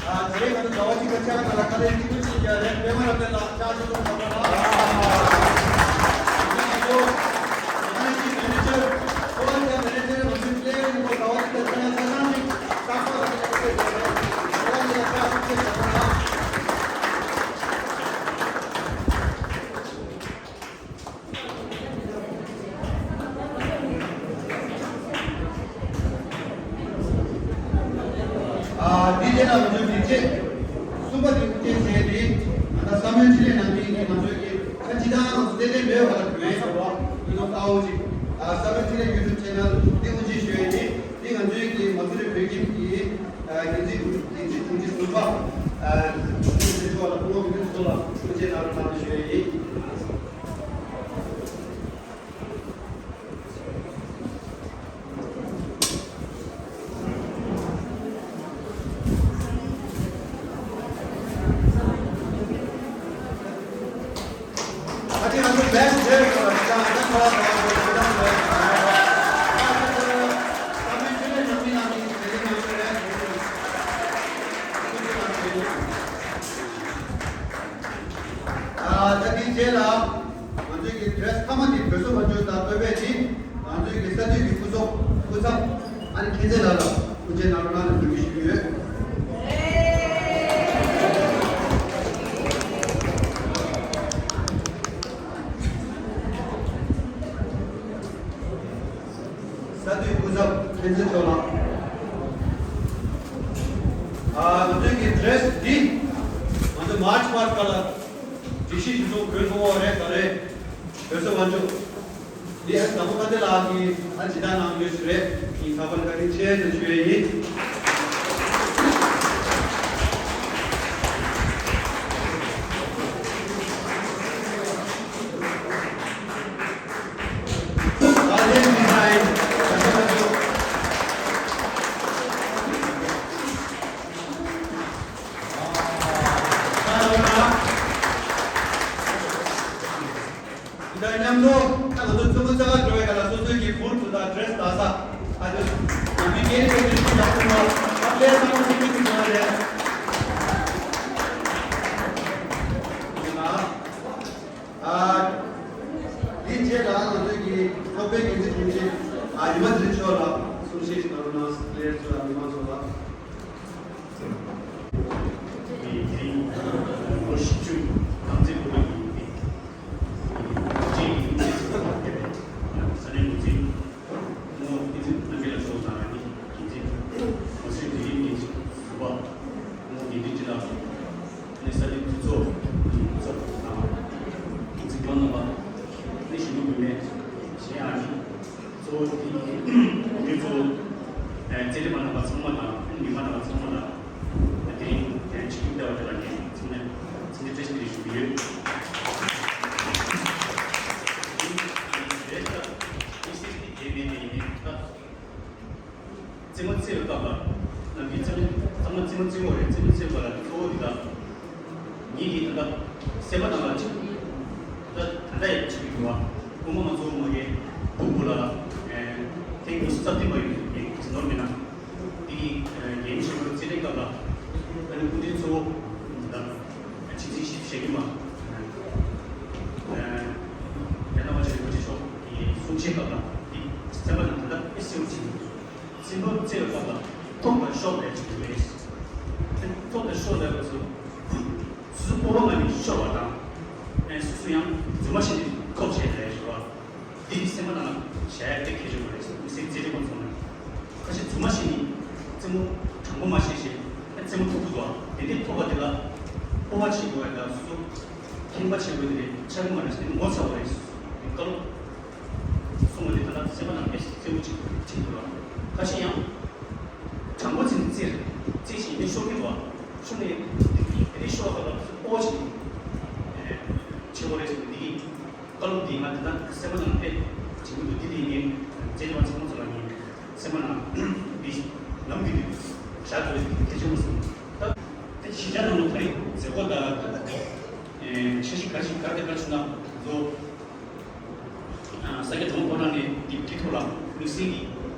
ཨ། དེ་རིང་ང་ཚོ་ཟླ་བ་གཅིག་གི་ཆ་ནང་ལ་དཀའ་ལས་ དེའི་རྗེས་ལ་ང་ཚོའི་སྒྲིག་ཆས་གསུམ་པ་དེ་དབུ་འབྱེད་བྱས་ཏེ། ད་ལྟ་བསམ་ཡས་འཕྲིན་ལས་ནང་མི་ཡིན་ན་ང་ཚོའི་གི་ཁ་ཅིག་དང་ང་ཚོ་ཏན་ཏན་མེད་པ་ལ་དོན་ཡོད་པ་ཡིན་ནོ་ཨའོ་ཅིག་བསམ་ཡས་འཕྲིན་ལས་ཡུ་ཊུབ་ཆེ་ནལ་འདི་དབུ་འབྱེད་ཞུ་ཡས་ཡིན། འདི་ང་ཚོའི་གི་མ་སུ་རི་བོད་ཁྱིམ་གྱི་འགན་འཛིན་འགན་འཛིན་དྲུང་ཆེ་ཟུར་པ་འདི་ཚོ་ལ་སྐུ་ངོ་མི་འདུག་ཚོ་ལ་དབུ་འབྱེད་གནང་རོགས་གནང་ཞུ་ཡས་ཡིན། ད་དེའི་རྗེས་ལ། ང་ཚོའི་གི་ཌི་རེ་སི་མཐའ་མ་དེ་བོད་སོ་བ་འཇོག་དང་སྟོད་པས་དེ་ང་ཚོའི་གི་ས་འཐུས་ཀྱི་སྐུ་ཚབ་སྐུ་ཚབ་ཨ་ནི་མཁྱེན་བརྩེ་ལགས་ལ་དབུ་འབྱེད་གནང་རོགས་གནང་ལ་འབོད་སྐུལ་ཞུ་གི་ཡོད། ས་འཐུས་སྐུ་ཚབ་མཁྱེན་བརྩེ་མཆོག་ལགས། ཨ་ང་ཚོའི་གི་ཌི་རེ་སི་འདི་ང་ཚོ་མཱར་ཆི་བར་ཀ་ལ་སྒྲིག་གཞི་ཞིག་ཚོགས་དགོས་སོང་བ་རེད་ག་རེད། བོད་སོ་བ་འཇོག་འདི་ཨ་དང་པོ་ཁ་དེ་ལགས་ཀྱིས་ཨ་ཇི་ལྟར་གནང་ཡོད་ཞུ་རེད། ཡིན་ཁ་པར་བཀའ་དྲིན་ཆེ་ཞུ་ཡས་ཡིན། འདི་དང་མཉམ་དུ་ད་ང་ཚོ་ཚོགས་འདུ་རྩ་བ་འགྲོ་བའི་སྐབས་ལ་སོ་སོའི་གི་བུར་དུ་དང་ཌི་རེ་སི་ལྟ་ས་ཨ་ཅོ་ནང་མི་སྐད་རིགས་སྐད་རིགས་ལ་ཕུལ་བ་ཨ་ལས་ས་མ་སི་ཀི་ཐུག་ཡོང་བ་རེད། ཡིན་ན། ཨ། དེའི་རྗེས་ལ་ང་ཚོའི་གི་ཚོགས་པའི་འགན་འཛིན་དྲུང་ཆེ་ཨ་ཉི་མ་ཚེ་རིང་མཆོག་ལ་གསུང་བཤད་ཞིག་གནང་རོགས་གནང་། ལས་ཚོ་ལ་མི་མང་ཚོ་ལ། དེ་རིང་ལོ་བཞི་བཅུ་རྐང་རྩེད་སྤོ་ལོ་ཡིན་པའི་གཅིག་གི་ཡིན་ཚེ་ཚོ་ལ་ཕེབས་པའི་ས་གནས་འགོ་འཛིན་སྐུ་ངོ་བསྟན་འཛིན་རྣམ་རྒྱལ་ལགས་མཆོག་དང་ཨ་ནི་འགན་འཛིན་མ་སུ་རི་བོད་ཁྱིམ་འགན་འཛིན་ཟུར་པ་སྐུ་ངོ་དགེ་འདུན་སྤྱི་ལགས་སོགས་ཨ་ནི་ས་གནས་འཐུས་ཚོགས་ཀྱི་ཚོགས་དང་འགན་འཛིན་མང་རྣམ་པ་ཨ་ནི་གཞོན་ནུ་བུད་མེད་གཞན་ཨ་ནི། གཙོ་བོ་དེ་ཡིན། དེ་གཙོ་བོ་རྩེད་འགྲན་པ་རྣམ་པ་ཚང་མ་དང་མི་མང་རྣམ་པ་ཚང་མ་ལ་དེ་རིང་ཆིབས་བསྒྱུར་ལྟ་བ་དེ་ལ་ངས་ཚང་མ་ཚང་མ་བཀྲ་ཤིས་བདེ་ལེགས་ཞུ་གི་ཡོད། རྩེད་མོ་རྩེ་བའི་སྐབས་ལ་ནམ་རྒྱུན་རྩེད་མོ་ཚང་མ་རྩེད་མོ་རྩེ་བ་རེད། རྩེད་མོ་རྩེ་བ་ལ་གཙོ་བོ་དེ་ལ། ངེད་ཀྱིས་ད་ལྟ་སེམས་པ་ནང་ལ་ཅིག་ད་ད་ལྟ་ཡང་ཅིག་ཡོད་པ། སྔོན་མ་ང་ཚོ་མ་གི་སྤུ་གུ་ལ་ཐེངས་ཉི་ཤུ་རྩ་བདུན་པ་ཡོད་ཀྱི་ནོར་མེད་ན། དེ་གི་འགན་ཆེན་པོ་རྩེད་འགྲན་སྐབས་ལ་ཨ་ནི་སྐུ་མགྲོན་གཙོ་བོ་དང་ཆིབས་སྒྱུར་ཞིབ་བྱེད་ཀྱི་མ། རྒྱ་ནག་པ་ཆེན་པོ་ཆེ་མཆོག་གི་གསུང་བཤད་སྐབས་ལ་དེ་སེམས་པ་ནང་ད་ལྟ་དཔེ་གསལ་པོ་ཅིག་ཡོད། རྩེད་མོ་རྩེ་བའི་སྐབས་ལ་ཐོབ་དང་ཤོར་ལས་ཅིག་ཡོད་རེད། ཐོབ་དང་ཤོར་ལས་པ་ཚོ་སོ་སོ་སྤོབས་པ་མ་ནི་ཤོར་བ་དང་། ཨེ་སོ་སོ་ཡང་རྫུན་མ་བཤད་ནས་ཐོབ་བྱས་ལས་ཞུ་བ། འདི་སེམས་པ་ནང་ལ་བྱ་ཡག་དེ་གལ་ཆེན་པོ་རེད། མི་སེར་རྩེད་འགྲན་པ་ཚོ་ནི་ཁ་ཤས་རྫུན་མ་བཤད་ནས་རྩེད་མོ་དྲང་པོ་མ་བཤད་བྱས་ཨེ་རྩེད་མོ་ཐོབ་ཐུབ་པ་དེ་འདྲའི་ཐོབ་པ་དེ་ལ་སྤོབས་པ་བྱེད་དགོས་ཡ་དང་སོ་སོ་ཁེངས་པ་བྱེད་དགོས་དེ་རེད། ཆགས་ཀྱི་མ་རེད་ཟེར་ནས་ངོ་ཚ་བ་རེད། བཀའ་སློབ། གསུངས་པ་དེ་ད་ལྟ་སེམས་པ་ནང་དཔེ་གསལ་པོ་ཅིག་ཁྲིད་འདུག་ལ། ཁ་ཤས་ཡང་། དྲང་པོ་ཚིག་ནི་རྩེད་རྩེད་བཞིན་ནི་ཤོར་གྱི་འདུག་ཤོར་ནས་དེ་ནི་ཤོར་བ་ལ་སྤོ་བྱེད་ནི་ཆེ་བོ་རེད་ཟེར་ནས་འདི་གི་བཀའ་སློབ་འདི་ང་ད་ལྟ་སེམས་པ་ནང་དཔེ་བྱེད་ཀྱི་འདུག་འདི་དེ་ངས་རྩེད་འགྲན་པ་ཚང་མ་ཚོ་ལ་ངས་སེམས་པ་ནང་འདི་ལམ་འདི་བཞག་དགོས་ཀྱི་གལ་ཆེན་པོ་སོང་། ད་དེ་གཞིས་ཆགས་ནང་ལ་ད་རེས་མཛད་སྒོ་དང་འཆར་གཞི་ག་རེ་ཞིག་ག་རེ་ག་རེ་བྱུང་ན་ལོ། ས་སྐྱ་གྲོང་ཁོ་རང་ནས་འདི་འདི་ཐོག་ལ་དམིགས་བསལ་གྱི་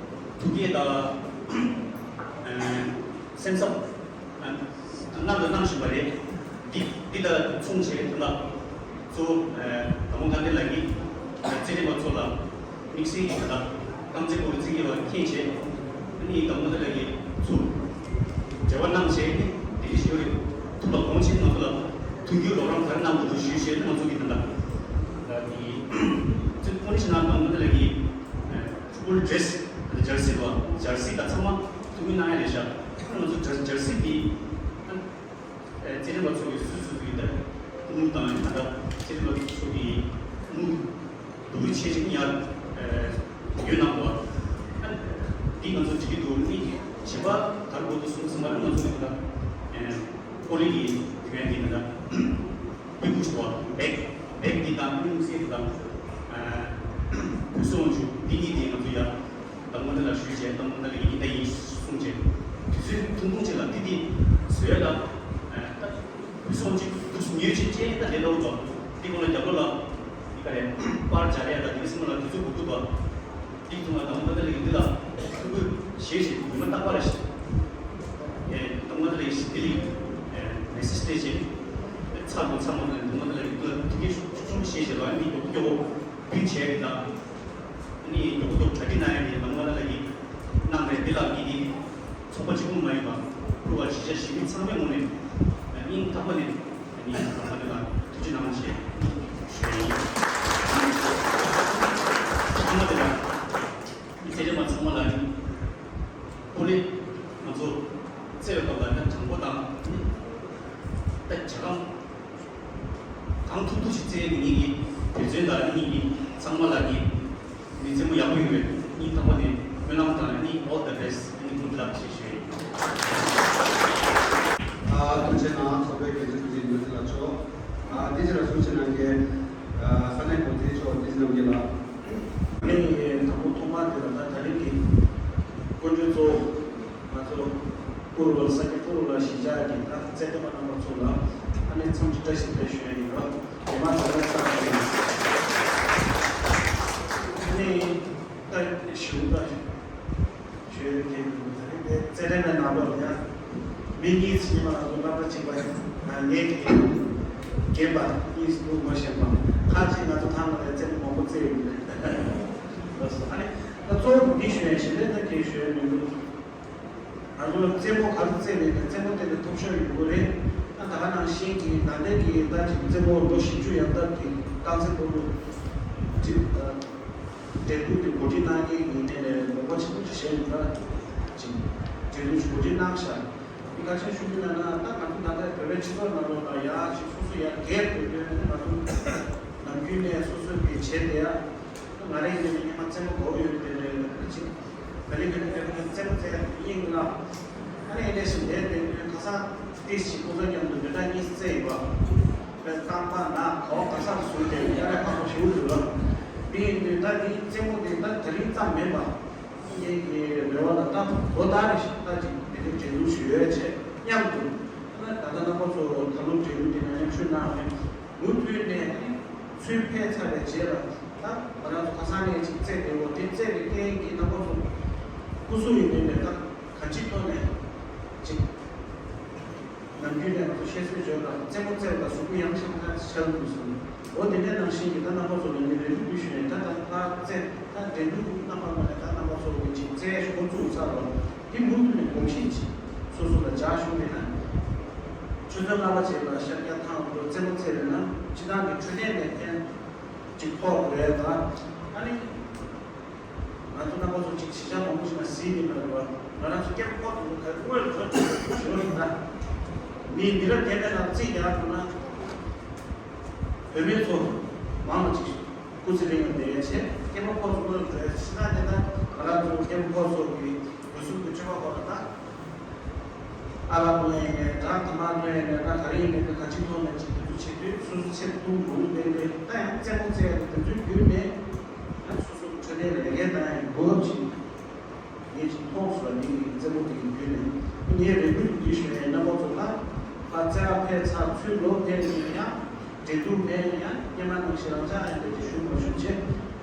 ཐུགས་བསྐྱེད་དང་སེམས་འཚབ་གནང་དང་གནང་བཞིན་པ་རེད། འདི་འདི་དང་མཚུངས་བྱས་དོན་དག་གཙོ་བོ་དང་པོ་དགའ་ལྡན་ལགས་ཀྱིས་རྩེད་འགྲན་པ་ཚོ་ལ་དམིགས་བསལ་གྱི་དོན་དག་རྐང་རྩེད་སྤོ་བོ་རྩེད་མཁན་བ་མཁྱེན་བྱས་ཨ་ནི་དང་པོ་དགའ་ལྡན་ལགས་ཀྱིས་ཚུར་འབྲེལ་བ་གནང་བྱས་ནས་དེ་འདྲ་ཞིག་ཡོད་རེད། ཐུགས་ལ་དགོངས་བྱས་ང་ཚོ་ལ་མཐུན་འགྱུར་རོགས་རམ་ག་རེ་གནང་དགོས་འདུག་ཞུས་བྱས་ང་ཚོ་གི་དོན་དག་ལ་དེ་ཚོ་ཁོ་ནི་ཞིག་ནང་དང་པོ་དགའ་ལྡན་ལགས་ཀྱིས། ཕུ་ཊི་བོལ་ཌི་རེ་སི། ཇར་སི་དང་ཇར་སི་དང་ཚང་མ་ཐུགས་མི་གནང་ཡ་རེད་ཤག་ང་ཚོ་ཇར་ཇར་སི་དེ་ཨ་རྩེད་འགྲན་པ་ཚོ་གི་སུ་སུ་གི་ད་དངུལ་དང་ད་ལྟ་རྩེད་འགྲན་པ་ཚོ་གི་དངུལ་སྡུག་རུས་ཆེ་ཞིག་ཡར་ཡོད་གནང་བ། ཨ་འདི་ང་ཚོ་འགྲིག་གི་འདུག་ནི་བྱེད་པ་དར་དགོས་འདུག་གསུངས་ཙམ་པ་ལ་ང་ཚོ་གི་ད་ཨ་ཀོ་ལི་གི་དུས་ཡན་གི་ད་ལྟ་སྤུས་ཀུ་ཞིག་བ་བེག་བེག་འདི་དང་སྤུས་ཀུ་སེ་དང་བུ་སོང་ཆུ་འདི་གཉིས་དེ་ང་ཚོ་ཡ། དང་པོ་འདི་ལ་ཞུས་བྱས་དང་པོ་འདི་ལ་ཡིན་ད་ཡིན་གསུངས་བྱས་དུས་ཚོད་ཐུང་ཐུང་ཅིག་ལ་འདི་འདི་བཟོས་ལ་ད་སོང་ཅིག་འདུག་ཉོས་ཅིག་ཅེས་ད་ལས་སླ་བོ་འདུག་འདི་ཀུན་ལ་རྒྱབ་ལོ་ལ་འདི་ག་རེ་པར་སྦྱར་ཡ་ད་འདི་སེམས་ལ་དུས་ཚོད་འགོར་གི་འདུག་འདི་ཀུན་ལ་དང་པོ་འདི་ལ་ཡིན་འདི་ལ་ཐུག་གི་ཞེས་ཞེས་ཉི་མ་རྟག་པར་ཞེས་དང་པོ་འདི་ལ་ཡིན་ཞེས་འདི་ལ་ཡིན་མེ་སེ་ཇི་སྤྲད་བྱས་ཚར་དགོས་ཚར་མ་དང་དང་པོ་འདི་ལ་ཡིན་འདི་ལ་ཐུག་གི་ཤུགས་ཆུང་ཞེས་ཞེས་ལ་འདི་མགྱོགས་མགྱོགས་བུད་བྱས་ད། ནི་མགྱོགས་མགྱོགས་གྲ་སྒྲིག་གནང་ཡ་དེ་ནང་མ་ལ་ལ་ཡིན། གནང་རེད་འདི་ལ་ངེད་ཀྱི་ཚོགས་པ་གཅིག་པུ་མ་ཡིན་པ་ཕུལ་བ་གཞིས་ཆགས་གཞིས་མི་ཚང་མའི་ངོས་ནས་སྙིང་ཐག་པ་ནས་ནི་ནང་མ་ལ་ལ་ཐུགས་རྗེ་གནང་ཞེས་ཞུ་ཡ་ཡིན། ཚང་མ་དེ་ལ་མི་ཚེ་རིང་མ་ཚང་མ་ལ་ནི་ཀོ་ལི་ང་ཚོ་བརྩེ་བའི་སྐབས་ལ་ནི་དྲང་པོ་དང་ནི་ད་བྱ་སྒམ། གང་ཐུབ་ཐུབ་ཞིག་བཙལ་ནས་ངེད་ཀྱི་དུས་ཚོད་དང་ངེད་ཀྱི་ཚང་མ་ལ་ངེད་མི་ཚེ་མོ་ཡག་པོ་ཡོང་བའི་སྙིང་ཐག་པ་ནས་སྨོན་ལམ་དང་ངེད་all the best ངེད་good luck ཞེས་ཞུ་ཡི། ཨ་ཐུགས་རྗེ་གནང་ཚོགས་པའི་འགན་འཛིན་ཚོགས་གཙོ་ཡིན་ལ་ཆོག་ཨ་དེ་ཕྱིར་གསུང་ཆེན་གནང་མཁན་ས་གནས་འགོ་འཛིན་མཆོག་འདི་རྣམས་ཀྱི་ལ། ངས་དང་པོ་ཐོག་མར་དེ་ལ་ད་ད་རིང་གི་སྐུ་མགྲོན་གཙོ་བོ་ང་ཚོ་ཀུ་རུ་ལ་ས་སྐྱ་ཀུ་རུ་ལ་གཞིས་ཆགས་ཀྱི་ད་རྩེད་འགྲན་པ་རྣམ་པ་ཚོ་ལ་ཨ་ནི་འཚམས་འདྲི་བཀྲ་ཤིས་བདེ་ལེགས་ཞུ་ཡ་ཡིན་རོགས། དེ་མ་ཚད་ལ་ས་ཨ་ནི་ད་ཞུ་ད་ཞུ་ཡ་དེ་ད་རིང་དེ་རྩེད་འགྲན་པའི་ནང་ལོགས་ཡ། མི་གཉིས་ཕྱི་མ་ལ་སློབ་གྲྭ་གཅིག་པ་ཡིན། ངས་ཀྱི་རྒན་པ་གཉིས་སུ་མ་ཤེས་པ། ཁ་ཅིག་ང་ཚོ་ཐང་ལ་རྩེད་མོ་མང་པོ་རྩེ་ཡོད་རེད། ལགས་སོ། ཨ་ནི་ད་གཙོ་བོ་འདི་ཞུ་ཡ་ཞིག་རེད། ད་དེ་ཞུ་ཡ་མི་འདུག་ང་ཚོ་རྩེད་མོ་ག་རེ་རྩེ་བས་ན་རྩེད་མོ་དེ་ལ་ཐོབ་ཤོར་ཡོང་གི་རེད། ད་ད་ག་ནང་བཞིན་གྱི་ད་ལྟའི་གི་ད་ཅིག་རྩེད་མོ་ལོ་བཞི་བཅུ་ཡར་ལྟ་གི་རྐང་རྩེད་སྤོ་ལོ་ཅིག་འབྲེལ་གཏུག་དེ་གོ་སྒྲིག་གནང་མཁན་གྱི་ངོས་ནས་དགོངས་པ་ཆེན་པོ་ཞིག་བཞེས་ཡོད་ལ། ཅིག་འབྲེལ་གཏུག་གོ་སྒྲིག་གནང་ཤག་འདི་ག་ཆེན་ཞུ་རྒྱུ་ཡིན་ན་ད་ང་ཚོ་ད་ལྟ་བོད་པའི་སྤྱི་ཚོགས་ནང་ལོགས་ལ་ཡ་ཅིག་སོ་སོ་ཡ་སྒེར་བོད་དོན་ང་ཚོ་ནམ་རྒྱུན་ནས་སོ་སོ་གི་བྱས་ཏེ་ཡ་ང་རེ་ཡིན་ན་སྙེ་མ་རྩེད་མོ་དགོས་ཡོད་དེ་རེད་ཅིག་ད་རེས་ཁ་ནས་བོད་པའི་རྩེད་མོ་རྩེ་ཡ་དེ་ཡིན་ལ། ཨ་ནི་ཡིན་ནས་ཞིག་འདས་དེ་དུས་ཁ་སང་ཏིས་ཞིག་ཁོང་ཚོ་མཉམ་དུ་བོད་ཟླ་གཉིས་རྩེ་ཡོད་པ། བོད་རྐང་པ་ན་གོ་ག་སར་བཟུང་སྟེ་ཡ་ར་ཁ་ཁོ་ཞུ་འདུག་ལ། དེ་ཡིན་དུས་ད་དེ་རྩེད་མོ་དེ་ད་དེ་རིང་ཙམ་མིན་པ། ངེད་ཀྱི་རེ་བ་ལ་ད་ལོ་ལྟར་རེ་བཞིན་ད་ཅིག་དེ་འདྲའི་འབྲེལ་གཏུག་ཞུ་ཡོད་ཅེས་མཉམ་དུ། ད་ལྟ་རྣམ་པ་ཚོ་ད་ལོ་འབྲེལ་གཏུག་དེ་ནང་མཉམ་ཞུགས་གནང་བའི་མུ་མཐུད་ནས་ཚུར་ཕེབས་ཚར་བའི་རྗེས་ལ་ད་ང་རང་ཚོ་ཁ་སང་ནས་ཅིག་རྩེད་དེ་འོ་དེ་རྩེད་པའི་རྐྱེན་གྱིས་རྣམ་པ་ཚོ་སྐུ་གཟུགས་ཡིན་མིན་ནས་ད་གང་ཅིའི་ཐོག་ནས་ཅིག་ནམ་རྒྱུན་ནས་ང་ཚོ་བཤད་སྲོལ་བརྗོད་ལ་རྩེད་མོ་རྩེ་བ་ལ་གཟུགས་པོ་ཡང་ཤང་ཁ་ཆགས་འདུག་ཟེར། འོ་དེ་འདྲའི་ནང་བཞིན་གྱི་ད་རྣམ་པ་ཚོ་ལ་ངས་རེ་འདུན་ཞུས་ནས་ད་ད་ཕར་རྩེ་ད་འགྲན་བསྡུར་རྣམ་པ་མ་ནས་ད་རྣམ་པ་ཚོ་གི་ཅིག་རྩེ་ཞུ་བཙུགས་ཚར་བ་དེ་མུ་མཐུད་ནས་གོམས་གཤིས་ཅིག་སོ་སོ་ལ་འཇགས་ཞུ་མེད་ན། ཆུ་ཚོད་ལྔ་པ་བྱས་ལ་ཤར་རྒྱག་ཐང་དུ་རྩེད་མོ་རྩེ་བས་ན་སྤྱི་བཏང་གི་འཕྲོད་བསྟེན་ལས་ཕན་ཅིག་ཕོག་དགོས་རེད་ད། ཨ་ནི། ང་ཚོ་རྣམ་པ་ཚོ་གཅིག་གཞིས་ཆགས་མང་པོ་ཞིག་ལ་གཟིགས་ཡིན་པ་རེད་བ། ང་རང་ཚོ་སྐྱེ་བོ་ཁོག་ཏུ་ག་དངོས་ལ་བྲོ་བྱོ་ཡིན་ད། མི་མི་རབས་རྒན་པའི་ནང་རྩིས་རྒྱག་ཐུབ་ན། བུད་མེད་ཚོ་མང་ལ་གཅིག་སྐུ་ཚེ་རིང་ལ་བསྡད་ཡ་བྱས་སྐྱེ་བོ་ཁོག་ཏུ་དངོས་ལ་བྲོ་ཡ་ཕྱི་ནང་དེ་ད་ང་རང་ཚོ་སྐྱེ་བོ་ཁོག་ཚོ་གི་འོད་སྲུང་གི་སྤྱོད་པ་ཁོ་ལ་ད། ཨ་ལ་ཐོན་ཡས་ནས་དྲ་ཐ་མག་ཐོན་ཡས་ནས་ད་ག་རེ་ཡིན་ནས་ད་ག་ཅི་ཐོན་ནས་ཅིག་དེ་ཚོ་བྱེད་དུས་སོ་སོ་ཚེ་ཐུང་གོང་ལྡན་པའི་ད་ཡང་རྩེད་མོ་རྩེ་ཡ་དེ་ཚོའི་བརྒྱུད་ནས་ཡང་སོ་སོ་འཕྲོད་བསྟེན་ལ་ལས་ཀའི་ད་ཡང་དགོས་ཅིག་ངས་ཅིག་མཐོང་སོང་བ་འདི་ཡིན་རྩེད་མོ་དེ་གི་བརྒྱུད་ནས་ངས་རེ་སྐུལ་འདི་ཞུ་ཡས་རྣམ་པ་ཚོ་ད་ད་རྩེད་པ་ཕེབས་ཚར་ཚུར་ལོག་ཕེབས་ནས་ཡང་འབྲེལ་གཏུག་མེད་ཡང་སྙེ་མ་ནང་བཞིན་རང་ཅག་ཡང་འདི་ཅིག་ཞུ་མ་ཞུ་བྱས་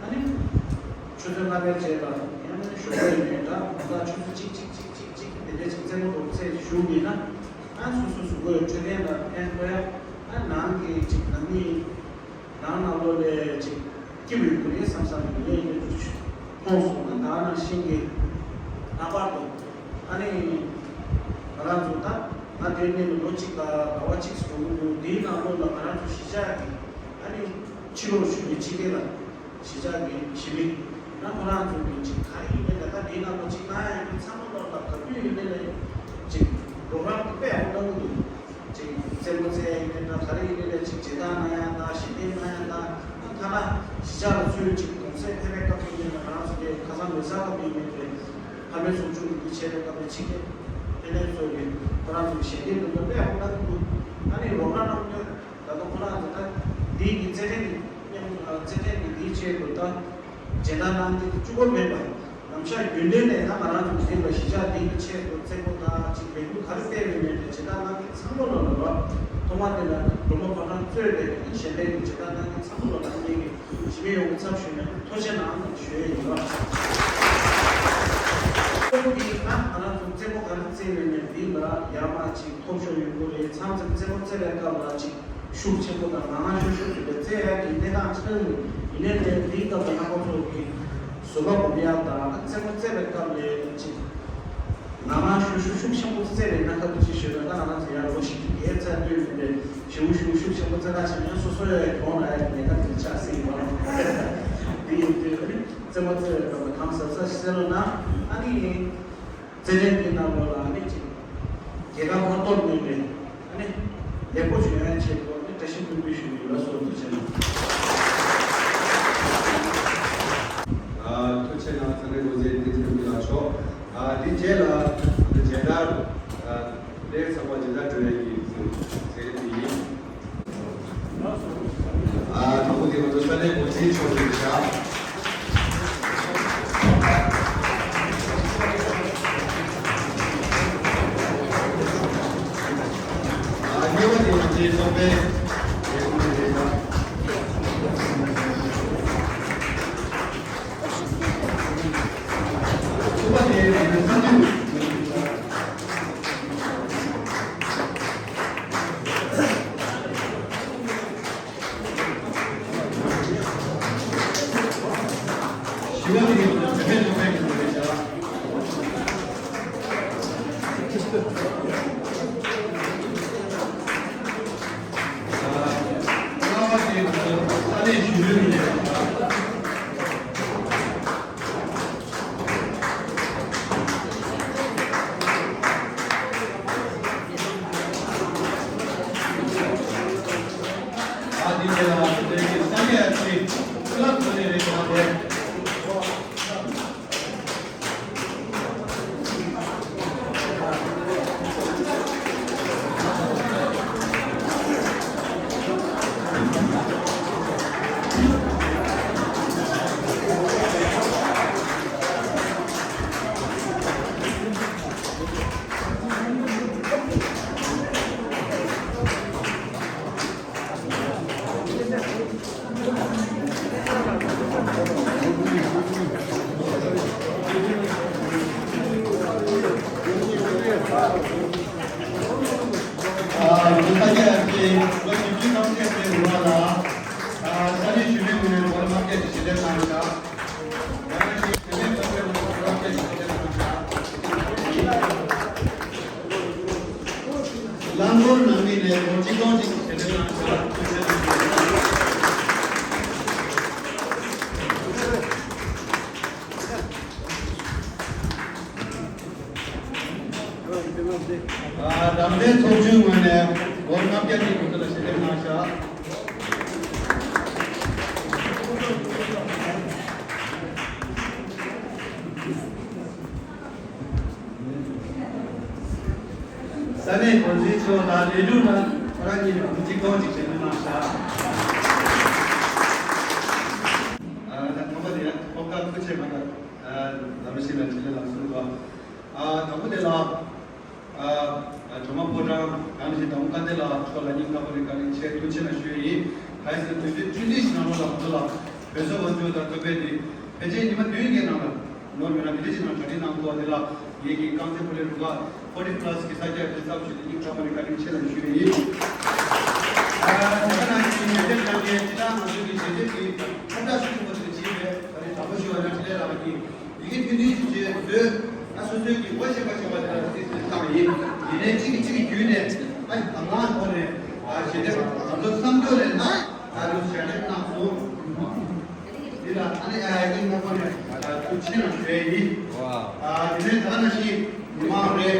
ཨ་ནི་ཆུ་ཚོད་ལྔ་པའི་རྗེས་ལ་ཡང་ཞོགས་པ་ཡིན་ནས་ད་ད་ཆུ་ཚོད་གཅིག་གཅིག་གཅིག་གཅིག་གཅིག་དེ་འདྲ་ཅིག་རྩེད་མོ་རོགས་རྩེད་ཅིག་ཞུ་མིན་ན་ཨ་སོ་སོ་གཟུགས་པོའི་འཕྲོད་བསྟེན་ལ་ཕན་ཐོགས་ཡ་ཨ་ནང་གི་ཅིག་ནང་མི་ནང་ནང་ལོགས་ལས་ཅིག་སྐྱིད་པོ་ཡོད་དགོས་རེད་བསམ་བསམ་ཡིན་ངས་ཡིན་དུ་མཐོང་སོང་ན་ད་ནང་བཞིན་གྱི་ལྷག་པར་དུ་ཨ་ནི་ང་རང་ཚོ་ད་ང་དེ་ནས་ལོ་གཅིག་ལ་ཟླ་བ་གཅིག་སོང་གི་འདུག་དེའི་ནང་ལོགས་ལ་ང་རང་ཚོ་གཞིས་ཆགས་ཀྱི་ཨ་ནི་ཕྱི་ལོགས་ཞུ་མི་ཕྱི་རྒྱལ་ལ། གཞིས་ཆགས་ཀྱི་གཞིས་མི་ཡང་ཁོ་རང་ཚོ་གི་ཅིག་ག་རེ་ཡིན་ནའི་ད་ལྟ་འདིའི་ནང་ལོགས་ཅིག་གནང་ཡ་ཡིན་ཚང་མ་ལོག་ལ་ག་དུས་ཡིན་ནའི་ལས་ ཅིག་རོགས་རམ་དཔེ་ཡག་པོ་གནང་གི་འདུག་ཅིག་རྩེད་མོ་རྩེ་ཡ་ཡིན་ནའི་འདྲ། ག་རེ་ཡིན་ནའི་འདྲ། ཅིག་མཇལ་དར་གནང་ཡ་དང་། ཞལ་འདེབས་གནང་ཡ་དང་། ཐ་ན་གཞིས་ཆགས་ལ་ཚུར་ཅིག་གུང་སེང་ཕེབས་པའི་སྐབས་དེ་ཡིན་ན། ང་རང་ཚོ་གི་ཁ་སང་ལོ་གསར་སྐབས་ཡིན་ནའི་རེད། ཕ་མའི་ཚོགས་ཆུང་གིས་འདི་བྱས་པའི་སྐབས་ལ་ཕྱི་རྒྱལ་ཕེབས་མཁན་ཚོ་གིས་ཁོ་རང་ཚོ་གི་ཞལ་འདེབས་འདི་ཚོ་དཔེ་ཡག་པོ་གནང་གི་འདུག་ཨ་ནི་རོགས་རམ་གནང་མཁན་ད་ལྟ་ཁོ་རང་ཚོ་ད་འདི་གི་རྩེད་འགྲན་གྱི་མཉམ། རྩེད་འགྲན་གྱི་འདིའི་ཆེད་དུ་ད་མཇལ་དར་གནང་མཁན་དེ་གཅིག་པོ་མིན་པར། ནམ་ཞག་རྒྱུན་ལྡན་ནས་ད་ང་རང་ཚོ་འཛིན་པ་གཞིས་ཆགས་འདི་གི་ཆེད་དུ་རྩེད་མོ་དང་ཅིག་ལས་འགུལ་ག་རེ་སྤེལ་བའི་མེད་པའི་མཇལ་དར་གནང་མཁན་ཚང་མ་ལོ་ལ་རོགས། ཐོག་མ་དེ་ལ་སྒྲོལ་མ་ཕོ་བྲང་གཙོས་པའི་གཞན་པའི་གི་མཇལ་དར་གནང་མཁན་ཚང་མ་ལོ་ལ་ངེད་ཀྱི་གཞིས་མི་ཡོངས་ཀྱི་ཚབ་ཞུས་ནས་ཐུགས་རྗེ་གནང་ཞུ་ཡས་ཡིན་ལ། ཁོང་གིས་ད་ང་རང་ཚོ་རྩེད་མོ་ག་རེ་རྩེད་བའི་མེད་འདི་ལ་ཡར་མར་ཅིག་ཐོབ་ཤོར་ཡོང་གི་རེད། མཚམས་མཚམས་རྩེད་མོ་རྩེ་བའི་སྐབས་ལ་ཅིག་ཤུགས་ཆེན་པོ་དང་ངང་ངང་ཤུགས་ཤུགས་ཀྱིས་རྩེ་ཡག་གི་གནས་སྟངས་ཆགས་ཡོད། ཡིན་ནའི་ལས་འདིའི་སྐབས་ལ་ནང་པ་ཚོ་གིས་བཟོད་པ་སྒོམ་ཡག་དང་། རྩེད་མོ་རྩེ་བའི་སྐབས་ལ་ཅིག་ངང་ངང་ཤུགས་ཤུགས་ཤུགས་ཆེན་པོ་རྩེ་བའི་སྣ་ཁ་དུ་ཅིག་ཞུས་ན། ད་ང་རང་ཚོ་ཡར་ལོ་བཞི་བཅུ་བརྒལ་ཚར་དུས་ཡིན་པས། ཞེ་པོ་ཤུགས་ཤུགས་ཆེན་པོ་རྩེ་ཐག་ཆོད་ན་སོ་སོ་ཡང་གྱོང་ན་ཡག་གི་ཉེན་ཁ་དེ་ཆགས་སྲིད་ཡོད་རེད། འདི་ཡིན་དུས་ཨ་ནི་རྩེད་མོ་རྩེ་བའི་སྐབས་ལ་གང་གཟབ་གཟབ་བྱེད་རོགས་གནང་། ཨ་ནི། རྩེད་འགྲན་འདི་ནང་ལོགས་ལ་ཨ་ནི་ཅིག་རྒྱལ་ཁ་ཐོབ་ཐུབ་མེད་པའི་ཨ་ནི་ལེགས་པོ་བྱུང་ཡ་ཆེད་དུ་ཨ་ནི་བཀྲ་ཤིས་སྨོན་འདུན་ཞུ་གི་ཡོད་ལ་སོགས་ཐུགས་རྗེ་གནང་། ཨ། ཐུགས་རྗེ་གནང་། ས་གནས་འགོ་འཛིན་བསྟན་འཛིན་རིག་འཛིན་ལགས་མཆོག་ཨ། འདི་རྗེས་ལ་ཨ་ནི་མཇལ་དར། ཨ། གནས་ཚང་མ་མཇལ་དར་སྒྲོན་ཡས་ཀྱི་མཛད་རིམ་དེ་ཡིན། ཨ། དང་པོ་དེ་ང་ཚོ་ས་གནས་འགོ་འཛིན་མཆོག་གིས་བཞག་ཨ། གཉིས་པ་དེ་ང་ཚོའི་ཚོགས་པའི་ལས་ཁུངས་རེད་ལ། གསུམ་པ་དེ་ང་ཚོའི་ས་འཐུས། བཞི་པ་དེ་བོད་པའི་སློབ་གྲྭའི་འགོ་ཁྲིད་བྱ། ལྔ་པ་དེ་ས་གནས་གཞོན་ནུའི་ལས་ཁུངས་བྱ། ཨ། འདི་ག་ལ་དེ་གི་ས་གནས་ཨ་ཅེ་ཀླབ་ས་གནས་རེད་ཀྱང་དེ། ཨ། ང་ཚོ་ས་སྐྱ་ཨེཕ་སི་ལོ་བཞི་བཅུའི་རྟགས་མཚན་དེ་རུ་བ་ལ། ཨ། ས་གནས་གཞོན་ནུའི་ངོས་ནས་སྒོར་ལྔ་བརྒྱ་ཞིག་ཞལ་འདེབས་གནང་ཡོད། ཡང་ན་ཞིག་ཞལ་འདེབས་གཏོང་མཁན་ལ་སྒོར་ལྔ་བརྒྱ་ཞིག་ཞལ་འདེབས་གནང་ཡོད། རླངས་འཁོར་ནང་མི་ནས་སྒོར་གཅིག་སྟོང་གཅིག་ཞལ་འདེབས་གནང་ཡོད། ཨ། རང་བཙན་ཚོགས་ཆུང་ངོས་ནས་སྒོར་ལྔ་བརྒྱ་གཅིག་ང་ཚོ་ལ་ཞལ་འདེབས་གནང་ཤག་ས་གནས་འགོ་འཛིན་མཆོག་དང་ལས་དྲུང་ལ་ཁོ་རང་གཉིས་ནས་སྒོར་གཅིག་སྟོང་གཅིག་ཞལ་འདེབས་གནང་ཤག་ཨ། ད་ཐོག་མ་དེ་ཡང་ཐོག་ཁར་སྐུ་མཁྱེན་མ་ལགས། ཨ། ལམ་རིམ་ཞིག་ལ་འཕྲིན་ལས་ལམ་སྲོལ་བ། ཨ། དང་པོ་དེ་ལ། ཨ། སྒྲོལ་མ་ཕོ་བྲང་ཡང་ན་ཞིག་དང་པོ་བཀའ་གཏེར་ལགས་མཆོག་ལ་སྙིང་ཐག་པ་ནས་བཀའ་དྲིན་ཆེ་ཐུགས་རྗེ་གནང་ཞུ་ཡས་ཡིན། གང་ཡིན་ཟེར་ན་དུས་ཚོད་ཐུང་ཐུང་ཞིག་ནང་ལོགས་ལ་ང་ཚོ་ལ་བོད་ཟླ་དབང་ཆོག་དང་ཐུབ་པའི་དེ་ཕལ་ཆེར་ཉི་མ་བདུན་བརྒྱད་ནང་ལ་ནོར་མེད་ན་དེ་འདྲ་ཞིག་ནང་གྲ་སྒྲིག་གནང་དགོས་པ་དེ་ལ་ངེད་ཀྱི་རྐང་རྩེད་སྤོ་ལོའི་རུ་ཁག་ཕོར་ཊི་ཕ་ལ་སི་གི་ས་སྐྱ་དེ་ཚབ་ཞུས་ཏེ་སྙིང་ཐག་པ་ནས་བཀའ་དྲིན་ཆེ་ལ་ཞུ་ཡས་ཡིན། ཨ། ད་ག་ནང་བཞིན་ཞལ་འདེབས་གནང་མཁན་སྤྱི་བཏང་ང་ཚོ་གི་ཞལ་འདེབས་ཀྱི་ཁྱབ་བསྒྲགས་ཤུགས་ཆེན་པོ་ཞིག་བྱས་པས་ད་རེས་དྲང་པོ་ཞུ་བ་ན་འཕྲིན་ལས་ལགས་ཀྱིས། ཡི་གེ་ཐུང་ཐུང་ཞིག་བྱས་བཟོས། ཨ། སོ་སོའི་གི་ངོ་ཤེས་པ་ཤེས་པ་དེ་ལ་རྩིས་རྩིས་བཏང་བ་ཡིན། ཡིན་ནའི་གཅིག་གིས་གཅིག་གི་བརྒྱུད་ནས། ཨ། དང་བླངས་ཐོག་ནས། ཨ། ཞལ་འདེབས་ང་ཚོ་བསམ་ཚོད་ལས་ལྷག་ཨ་ནི་ཞལ་འདེབས་གནང་སོང་། འདི་ལ་ཨ་ནི་ཨ་ཡ་ཡིན་ན་ཁོ་ནས་ཐུགས་རྗེ་ཆེ་གནང་ཞུ་ཡས་ཡིན། ཨ། དེ་ནས་ད་ག་ནང་བཞིན་མི་མང་རེད།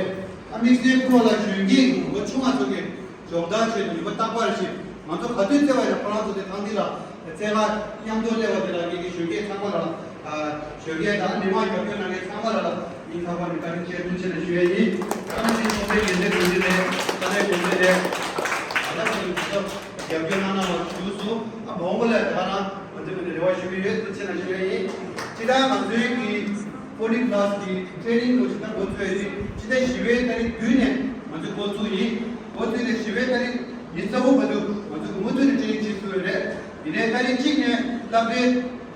དམིགས་བསལ་ཁོ་ལ་གཞོན་སྐྱེས་ལོ་ཆུང་བ་ཚོ་གི་སྦྱོང་བརྡར་བྱས་ནས་ཡིན་པ་རྟག་པར་ཞིག་ང་ཚོ་ག་དུས་བརྩེ་བ་ཡང་ཁོ་རང་ཚོ་དེ་ཐང་འདི་ལ་བརྩེ་བ་མཉམ་དུ་སླེབས་པ་དེ་ལ་ངེད་ཀྱི་གཞོན་སྐྱེས་ཚང་མ་ལ་གཞོན་སྐྱེས་དང་མི་མང་རྒྱབ་སྐྱོར་གནང་མཁན་ཚང་མ་ལ་ལ་སྙིང་ཐག་པ་ནས་བཀའ་དྲིན་ཆེ་ཐུགས་རྗེ་ཆེ་ཞུ་ཡས་ཡིན། ད་ནི་ཚོགས་པའི་འགན་འཛིན་འགོ་འཛིན་ལས་ས་གནས་འགོ་འཛིན་ལས་ད་ལྟ་ཚོ་ཡིན་ཚོ་རྒྱབ་སྐྱོར་གནང་གནང་བ་ཞུ་སོང་། ཨ་མ་འོངས་པ་ལ་ད་རང་ང་ཚོའི་ངོས་ནས་རེ་བ་ཞུ་གི་ཡོད། ཐུགས་རྗེ་ཆེ་ཞུ་ཡས་ཡིན། ཅི་ལྟར་ང་ཚོའི་གི་ཕོ་ནིག་ལགས་ཀྱི་ཊེ་ནིང་ལོ་ཅི་ལྟར་འགོ་བཙུགས་ཡོད་ཅི་ལྟར་ཞི་བའི་ཏ་རིག་བདུན་ནས་ང་ཚོས་འགོ་བཙུགས་ཡིན། འགོ་བཙུགས་ནས་ཞི་བའི་ཏ་རིག་ཉི་ཤུ་རྩ་དགུ་བར་དུ་ང་ཚོས་མུ་མཐུད་ནས་ཊེ་ནིང་བྱེད་ཐུབ་ཡོད་རེད། ཡིན་ནའི་ཏ་རིག་གཅིག་ནས་སློབ་གྲྭའི་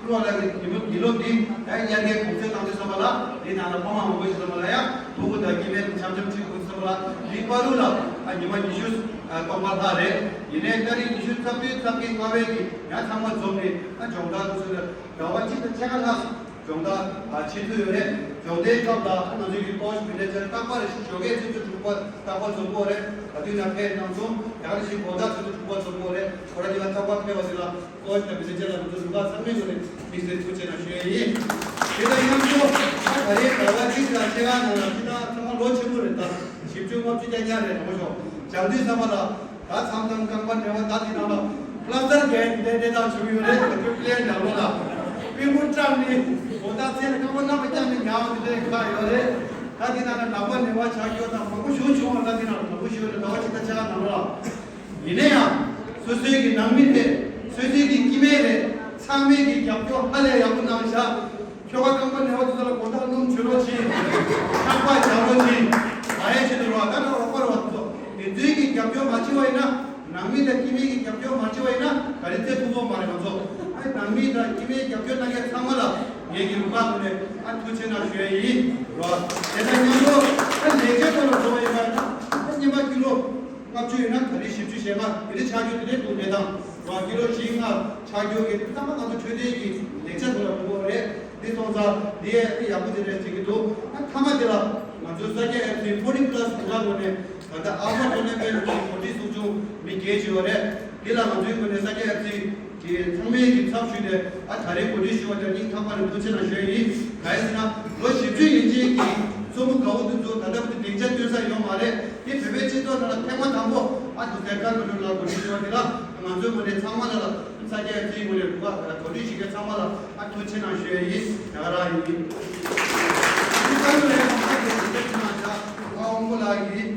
ཕུར་བ་ལ་ཉིན་མོ་ཉིན་ལོག་འདི་ཡང་དབྱར་ཁའི་གུང་སེང་བཏང་དུས་ཙམ་པ་ལ་འདི་ནང་ལ་ཕ་མ་མང་པོ་ཞིག་ཙམ་པ་ལ་ཡང་ཕྲུ་གུ་དང་སྐྱེ་དམན་འཆམ་འཆམ་ཁྲིད་དགོས་ཙམ་པ་ལ་འདི་བར་དུ་ལ་ཨ་ཉི་མ་ཉི་ཤུ་ཨ་སྟོང་ཕྲག་ལྷག་རེད། ཡིན་ནའི་ཏ་རིག་ཉི་ཤུ་རྩ་བདུན་རྩ་བརྒྱད་ལྔ་པའི་གི་ཡང་ཚང་མ་འཛོམས་ནས་ཨ་སྦྱོང་བརྡར་དུ་ཚུད་ལ་ཟླ་བ་གཅིག་དང་ཕྱེད་ཀ་ལྷག་སྦྱོང་བརྡར་ཨ་བྱེད་ཐུབ་ཡོད་རེད། སྦྱོང་བརྡར་སྐབས་ལ་ཨ་ང་ཚོའི་གི་ཀོ་ཆི་མི་སྣ་ཚོས་རྟག་པར་ཞོགས་ཀས་ཆུ་ཚོད་དྲུག་པ་རྟག་པར་འཛོམས་ཀྱི་ཡོད་རེད། ག་དུས་ན་ཕེབས་གནང་སོང་། ཡང་ན་ཞིག་དགོང་དག་ཆུ་ཚོད་དྲུག་པ་འཛོམས་ཀྱི་ཡོད་རེད། ཁོ་རང་གཉིས་ལ་རྟག་པར་ཕེབས་པ་ཞིག་ལ། ཀོ་ཆི་དང་མི་སེར་བཅས་ལ་ང་ཚོ་རུ་ཁག་ཚང་མའི་ངོས་ནས་དམིགས་བསལ་ཐུགས་རྗེ་ཆེ་ཞུ་ཡས་ཡིན། དེ་དང་མཉམ་དུ་ད་ད་རེས་ཟླ་བ་གཅིག་དང་ཕྱེད་ཀ་ནང་ལ་ཅི་ད་ཚང་མ་ལོ་ཆེན་པོ་རེད། ད་བཞི་བཅུ་ལྔ་བཅུ་བརྒྱད་ཉག་རེད། ལོ་ཤོག་སྦྱང་དུས་ཙམ་པ་ལ་ད་མཚམས་མཚམས་རྐང་པ་འགྲེང་བ་ད་དེ་ནང་ལ་པླ་སྟར་གྱི་དེ་དེ་དང་བྱུང་ཡོད་རེད། ད་དུས་པླེན་འགྲམ་ལ་པི་ཀུ་བཀྲམ་ནས་འོ་ད་ཚེ་ནས་རྐང་པ་རྣམ་པ་བརྐྱངས་ནས་ཉལ་བ་དེ་འདྲའི་ཁག་ཡོད་རེད། ད་དེ་ནང་ལ་ལག་པ་ནེ་བ་ཆགས་རྒྱུ་དང་མང་པོ་ཞིག་བྱུང་བ། ད་དེ་ནང་ལ་མང་པོ་ཞིག་ཡོད་རེད། ཟླ་བ་གཅིག་དང་ཕྱེད་ཀ་ནང་ལ། ཡིན་ན་ཡང་། སོ་སོའི་གི་ནང་མི་རེད། སོ་སོའི་གི་སྐྱེ་དམན་རེད། ཚང་མས་གི་རྒྱབ་སྐྱོར་ཧ་ལས་ཡག་པོ་གནང་བཞག་ཁྱོ་ག་རྐང་པ་ནེ་བ་དེ་ཚོ་ལ་དགོང་དག་སྣུམ་བྱུག་རོགས་གྱིས། ཆག་པ་རྒྱག་རོགས་གྱིས། ང་ཡང་བྱེད་དུ་རོགས་ད་ནང་རོགས་པ་རོགས་དེ་ཚོ་དེ་ཚོའི་གི་རྒྱབ་སྐྱོར་མ་བྱས་པ་ཡིན་ན། ནང་མི་དང་སྐྱེ་དམན་གི་རྒྱབ་སྐྱོར་མ་བྱས་པ་ཡིན་ན་ག་རེ་བྱེད་ཐུབ་ཀྱི་མ་རེད། ང་ཚོ་ཨ་ནང་མི་དང་སྐྱེ་དམན་རྒྱབ་སྐྱོར་གནང་མཁན་ཚང་མ་ལ་ངེད་ཀྱི་རུ་ཁག་ངོས་ནས་ཨ་ཐུགས་རྗེ་ཆེ་གནང་ཞུ་ཡས་ཡིན་རོགས། དེ་དང་མཉམ་དུ་ཨ་ལས་བྱེད་ཐོག་ལ་འགྲོ་བ་ཡིན་པ་ཡིན་ན་ཨ་སྔོན་མ་ཀི་ལོ། ལྔ་བཅུ་ཡོད་ན་ད་རེས་བཞི་བཅུ་ཞེ་ལྔ་དེ་རིང་ཆག་རྒྱུ་དེ་འདྲའི་འདུག་ལས་དང་རང་ཀི་ལོ་བཞི་ལྔ་ཆག་རྒྱུ་གི་ཚང་མ་ང་ཚོ་འཕྲོད་བསྟེན་གྱི་ལེགས་ཆ་ཐོག་ལ་འགྲོ་གི་རེད། འདི་སོང་ཙང་འདི་ཡག་པོ་དེ་འདྲ་བྱེད་ཀྱི་འདུག་ཨ་མཐའ་མ་དེ་ལ་ང་ཚོའི་ས་སྐྱ་ཨེཕ་སི་ཕོར་ཊི་པ་ལ་སི་ལ་ངོས་ནས་ད་ལྟ་ཨལ་ཕ་ཊོར་ནེ་མེན་ཊི་གི་གོ་སྒྲིག་ཚོགས་ཆུང་མི་བརྒྱད་ཅིག་ཡོད་རེད། འདི་ལ་ང་ཚོའི་ངོས་ནས་ས་སྐྱ་ཨེཕ་སི་གི་ཚང་མས་ཀྱི་ཚབ་ཞུས་ཏེ་ཨ་ད་རེས་གོ་སྒྲིག་ཞུ་བ་དེར་སྙིང་ཐག་པ་ནས་ཐུགས་རྗེ་གནང་ཞུ་ཡས་ཡིན། གང་ཡིན་ཟེར་ན་ལོ་བཞི་བཅུ་ཡན་ཆད་ཀྱི་རྩོམ་པོ་དགའ་བོ་འདི་ཚོ་ད་ལྟ་བར་དུ་སྡིངས་ཆ་བཏོན་ས་ཡོད་མ་རེད། དེ་བོད་པའི་སྤྱི་ཚོགས་ནང་ལ་ཐེངས་མ་དང་པོ་ཨ་ཐུག་སའི་ཀར་མ་ནུ་ལ་གོ་སྒྲིག་ཞུ་བ་དེ་ལ་ང་ཚོའི་ངོས་ནས་ཚང་མ་ལ་ལ་ས་སྐྱ་ཨེ་ཙིའི་ངོས་ནས་རུ་ཁག་གོ་སྒྲིག་ཞུ་མཁན་ཚང་མ་ལ་ཨ་ཐུགས་རྗེ་གནང་ཞུ་ཡས་ཡིན། ད་ག་རང་ཡིན། དེ་ཀར་མ་ནུ་ལ་ཡང་ཁ་གོ་སྒྲིག་ཞུ་མཁན་ཚང་མ་ལ་ཨ་དབང་པོ་ལགས་ཡིན།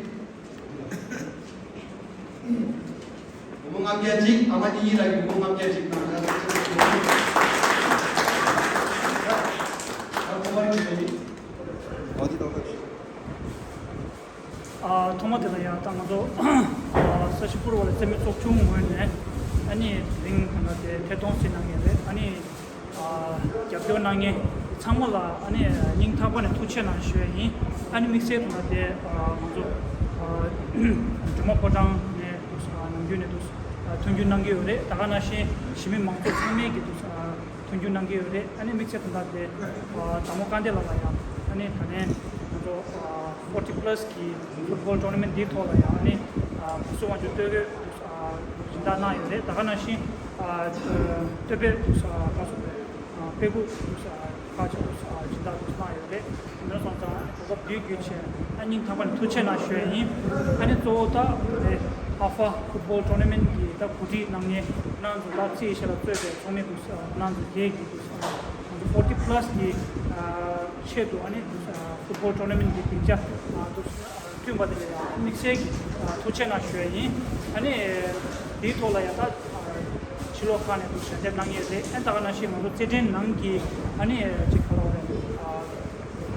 སྒོར་མོ་ལྔ་བརྒྱ་གཅིག་ཨ་མ་དེ་གཉིས་ལ་ཡི་སྒོར་མོ་ལྔ་བརྒྱ་གཅིག་གནང་ཡ་ད་ཁོ་པར་བྱས་ཡིན། ཨ་ཐོག་མ་དེ་ལ་ཡང་ད་ང་ཚོ་ཨ་ས་གཞི་བསྐུར་བ་ལ་རྩེད་མོའི་ཚོགས་ཆུང་ངོས་ནས་ཨ་ནི་དེ་རིང་ད་ལྟ་དེ་ཐད་གཏོང་ཞིག་གནང་མཁན་རེད། ཨ་ནི། རྒྱབ་སྐྱོར་གནང་མཁན་ཚང་མ་ལ་ཨ་ནི་སྙིང་ཐག་པ་ནས་ཐུགས་རྗེ་གནང་ཞུ་ཡ་ཡིན། ཨ་ནི་དམིགས་བསལ་དུ་ན་དེ་ང་ཚོ་སྒྲོལ་མ་ཕོ་བྲང་ནས་འདུག་ནམ་རྒྱུན་ནས་འདུག་མཐུན་འགྱུར་གནང་གི་ཡོད་རེད། ད་ག་ནང་བཞིན་གཞིས་མི་མང་ཚོགས་ཚང་མས་ཀྱི་འདུག་མཐུན་འགྱུར་གནང་གི་ཡོད་རེད། ཨ་ནི་དམིགས་བསལ་དུ་ན་དེ་དར་མོ་དཀར་མདོག་ལགས་ལ་ཡང་ཨ་ནི་ད་ནས་ང་ཚོ་ཕོར་ཊི་པ་ལ་སི་གི་ཕུཊ་བོལ་ཊོར་ནེ་མེན་ཊི་འདིའི་ཐོག་ལ་ཡང་ཨ་ནི་བ་སོ་དབང་ཕྱུག་སྟོད་གོས་སྦྱིན་བདག་གནང་ཡོད་རེད། ད་ག་ནང་བཞིན་སྟོད་པའི་ག་སོ་དཔེ་ཁུག་ཁག་ཆེན་པོ་སྦྱིན་བདག་གནང་ཡོད་རེད། འདི་སོང་ཙང་གོ་སྐབས་འདི་བརྒྱུད་བྱས་ཨ་སྙིང་ཐག་པ་ནས་ཐུགས་རྗེ་གནང་ཞུ་ཡ་ཡིན། ཨ་ནི་གཙོ་བོ་ད་ཨ་ཧྥ་ཕུཊ་བོལ་ཊོར་ནེ་མེན་ཊི་གི་ད་གོ་སྒྲིག་གནང་མཁན་ཁོང་རྣམ་ཚོ་ད་ཚེ་ཡེ་ཤེས་ལགས་གཙོས་པའི་ཚོགས་མི་འདུག་ཁོང་རྣམ་ཚོ་བརྒྱད་ཀྱིས་འདུག་ཕོར་ཊི་པ་ལ་སི་གི་ཆེད་དུ་ཨ་ནི་འདུག་ཕུཊ་བོལ་ཊོར་ནེ་མེན་ཊི་གི་སྡིངས་ཆ་འདུག་བསྐྲུན་པ་དེ་ལ་ཡང་དམིགས་བསལ་གྱི་ཐུགས་རྗེ་གནང་ཞུ་ཡ་ཡིན། ཨ་ནི་དེའི་ཐོག་ལ་ཡང་ད་ཕྱི་ལོགས་ཁག་ནས་འདུག་ཞལ་འདེབས་གནང་ངེས་རེད། ཨ་ད་ག་ནང་བཞིན་ང་ཚོ་རྩེད་འགྲན་ནང་གི་ཨ་ནི་ཅིག་ག་རེ་རེད།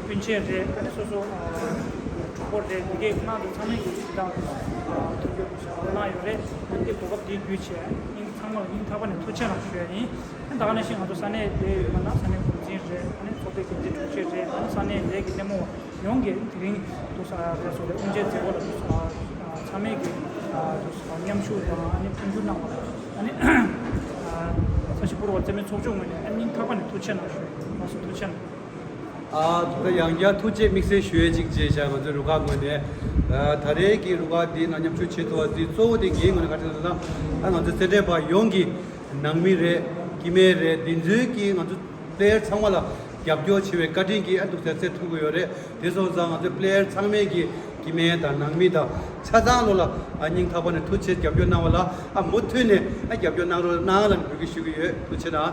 སྤུན་མཆེད་རེད། ཨ་ནི་སོ་སོ་གྲོགས་པོ་རེད། དེ་གའི་ཁོང་རྣམ་ཚོ་ཚང་མས་ཀྱི་ཞུ་དག་ཐུགས་རྗེ་ཆེ་གནང་ཡོད་རེད། ཨ་ནི་དེ་གོ་སྐབས་འདི་བརྒྱུད་བྱས་སྙིང་ཚང་མ་ལ་སྙིང་ཐག་པ་ནས་ཐུགས་རྗེ་གནང་ཞུ་ཡ་ཡིན། ཨ་ད་ག་ནང་བཞིན་ང་ཚོ་ས་གནས་དེ་ཡོད་པ་ན་ས་གནས་འགོ་འཛིན་རེད། ཨ་ནི་ཚོགས་པའི་འགན་འཛིན་དྲུང་ཆེ་རེད། ཨ་ནི་ས་གནས་ལས་ཀྱི་སྣེ་མོ་ཡོངས་ཀྱིས་དེ་རིང་དུ་ས་ག་སོ་རེད། དབུ་འབྱེད་མཛད་སྒོ་ལ་དུ་ས་ཚང་མས་ཀྱི་དུ་ས་མཉམ་ཞུགས་དང་ཨ་ནི་མཐུན་འགྱུར་གནང་བ་ཨ་ནི་ས་གཞི་བསྐུར་བ་རྩེད་མོའི་ཚོགས་ཆུང་ངོས་ནས་ཨ་ནི་སྙིང་ཐག་པ་ནས་ཐུགས་རྗེ་གནང་ཞུ་ཡ། ལགས་སོ། ཐུགས་རྗེ་གནང་། ཨ་ད་ཡང་བསྐྱར་ཐུགས་རྗེ་དམིགས་བསལ་ཞུ་ཡས་གཅིག་བྱས་བཞག་ང་ཚོའི་རུ་ཁག་ངོས་ནས་ཨ་ད་རེས་ཀྱི་རུ་ཁག་འདི་ནང་མཉམ་ཞུགས་བྱེད་ཐུབ་པ་འདི་གཙོ་བོ་དེ་ངའི་ངོས་ནས་ག་རེ་ཟེར་ན་ཨ་ང་ཚོ་རྩེད་འགྲན་པ་ཡོངས་ཀྱི་ནང་མི་རེད། སྐྱེ་དམན་རེད། འདི་ཚོའི་གི་ང་ཚོ་པི་ལེ་ཡར་ཚང་མ་ལ་རྒྱབ་སྐྱོར་བྱེད་པའི་བཀའ་དྲིན་གྱིས་ཨ་འདུག་སེ་རྩེད་ཐུབ་ཀྱི་ཡོད་རེད། དེ་སོང་ཙང་ང་ཚོའི་པི་ལེ་ཡར་ཚང་མས་ཀྱི་ ཕྱི་མི་དང་ནང་མི་དང་ཆ་ཚང་ལོ་ལ་ཨ་སྙིང་ཐག་པ་ནས་ཐུགས་རྗེ་རྒྱབ་སྐྱོར་གནང་བ་ལ་ཨ་མུ་མཐུད་ནས་ཨ་རྒྱབ་སྐྱོར་གནང་རོགས་གནང་ལ་འབོད་སྐུལ་ཞུ་གི་ཡོད། ཐུགས་རྗེ་གནང་།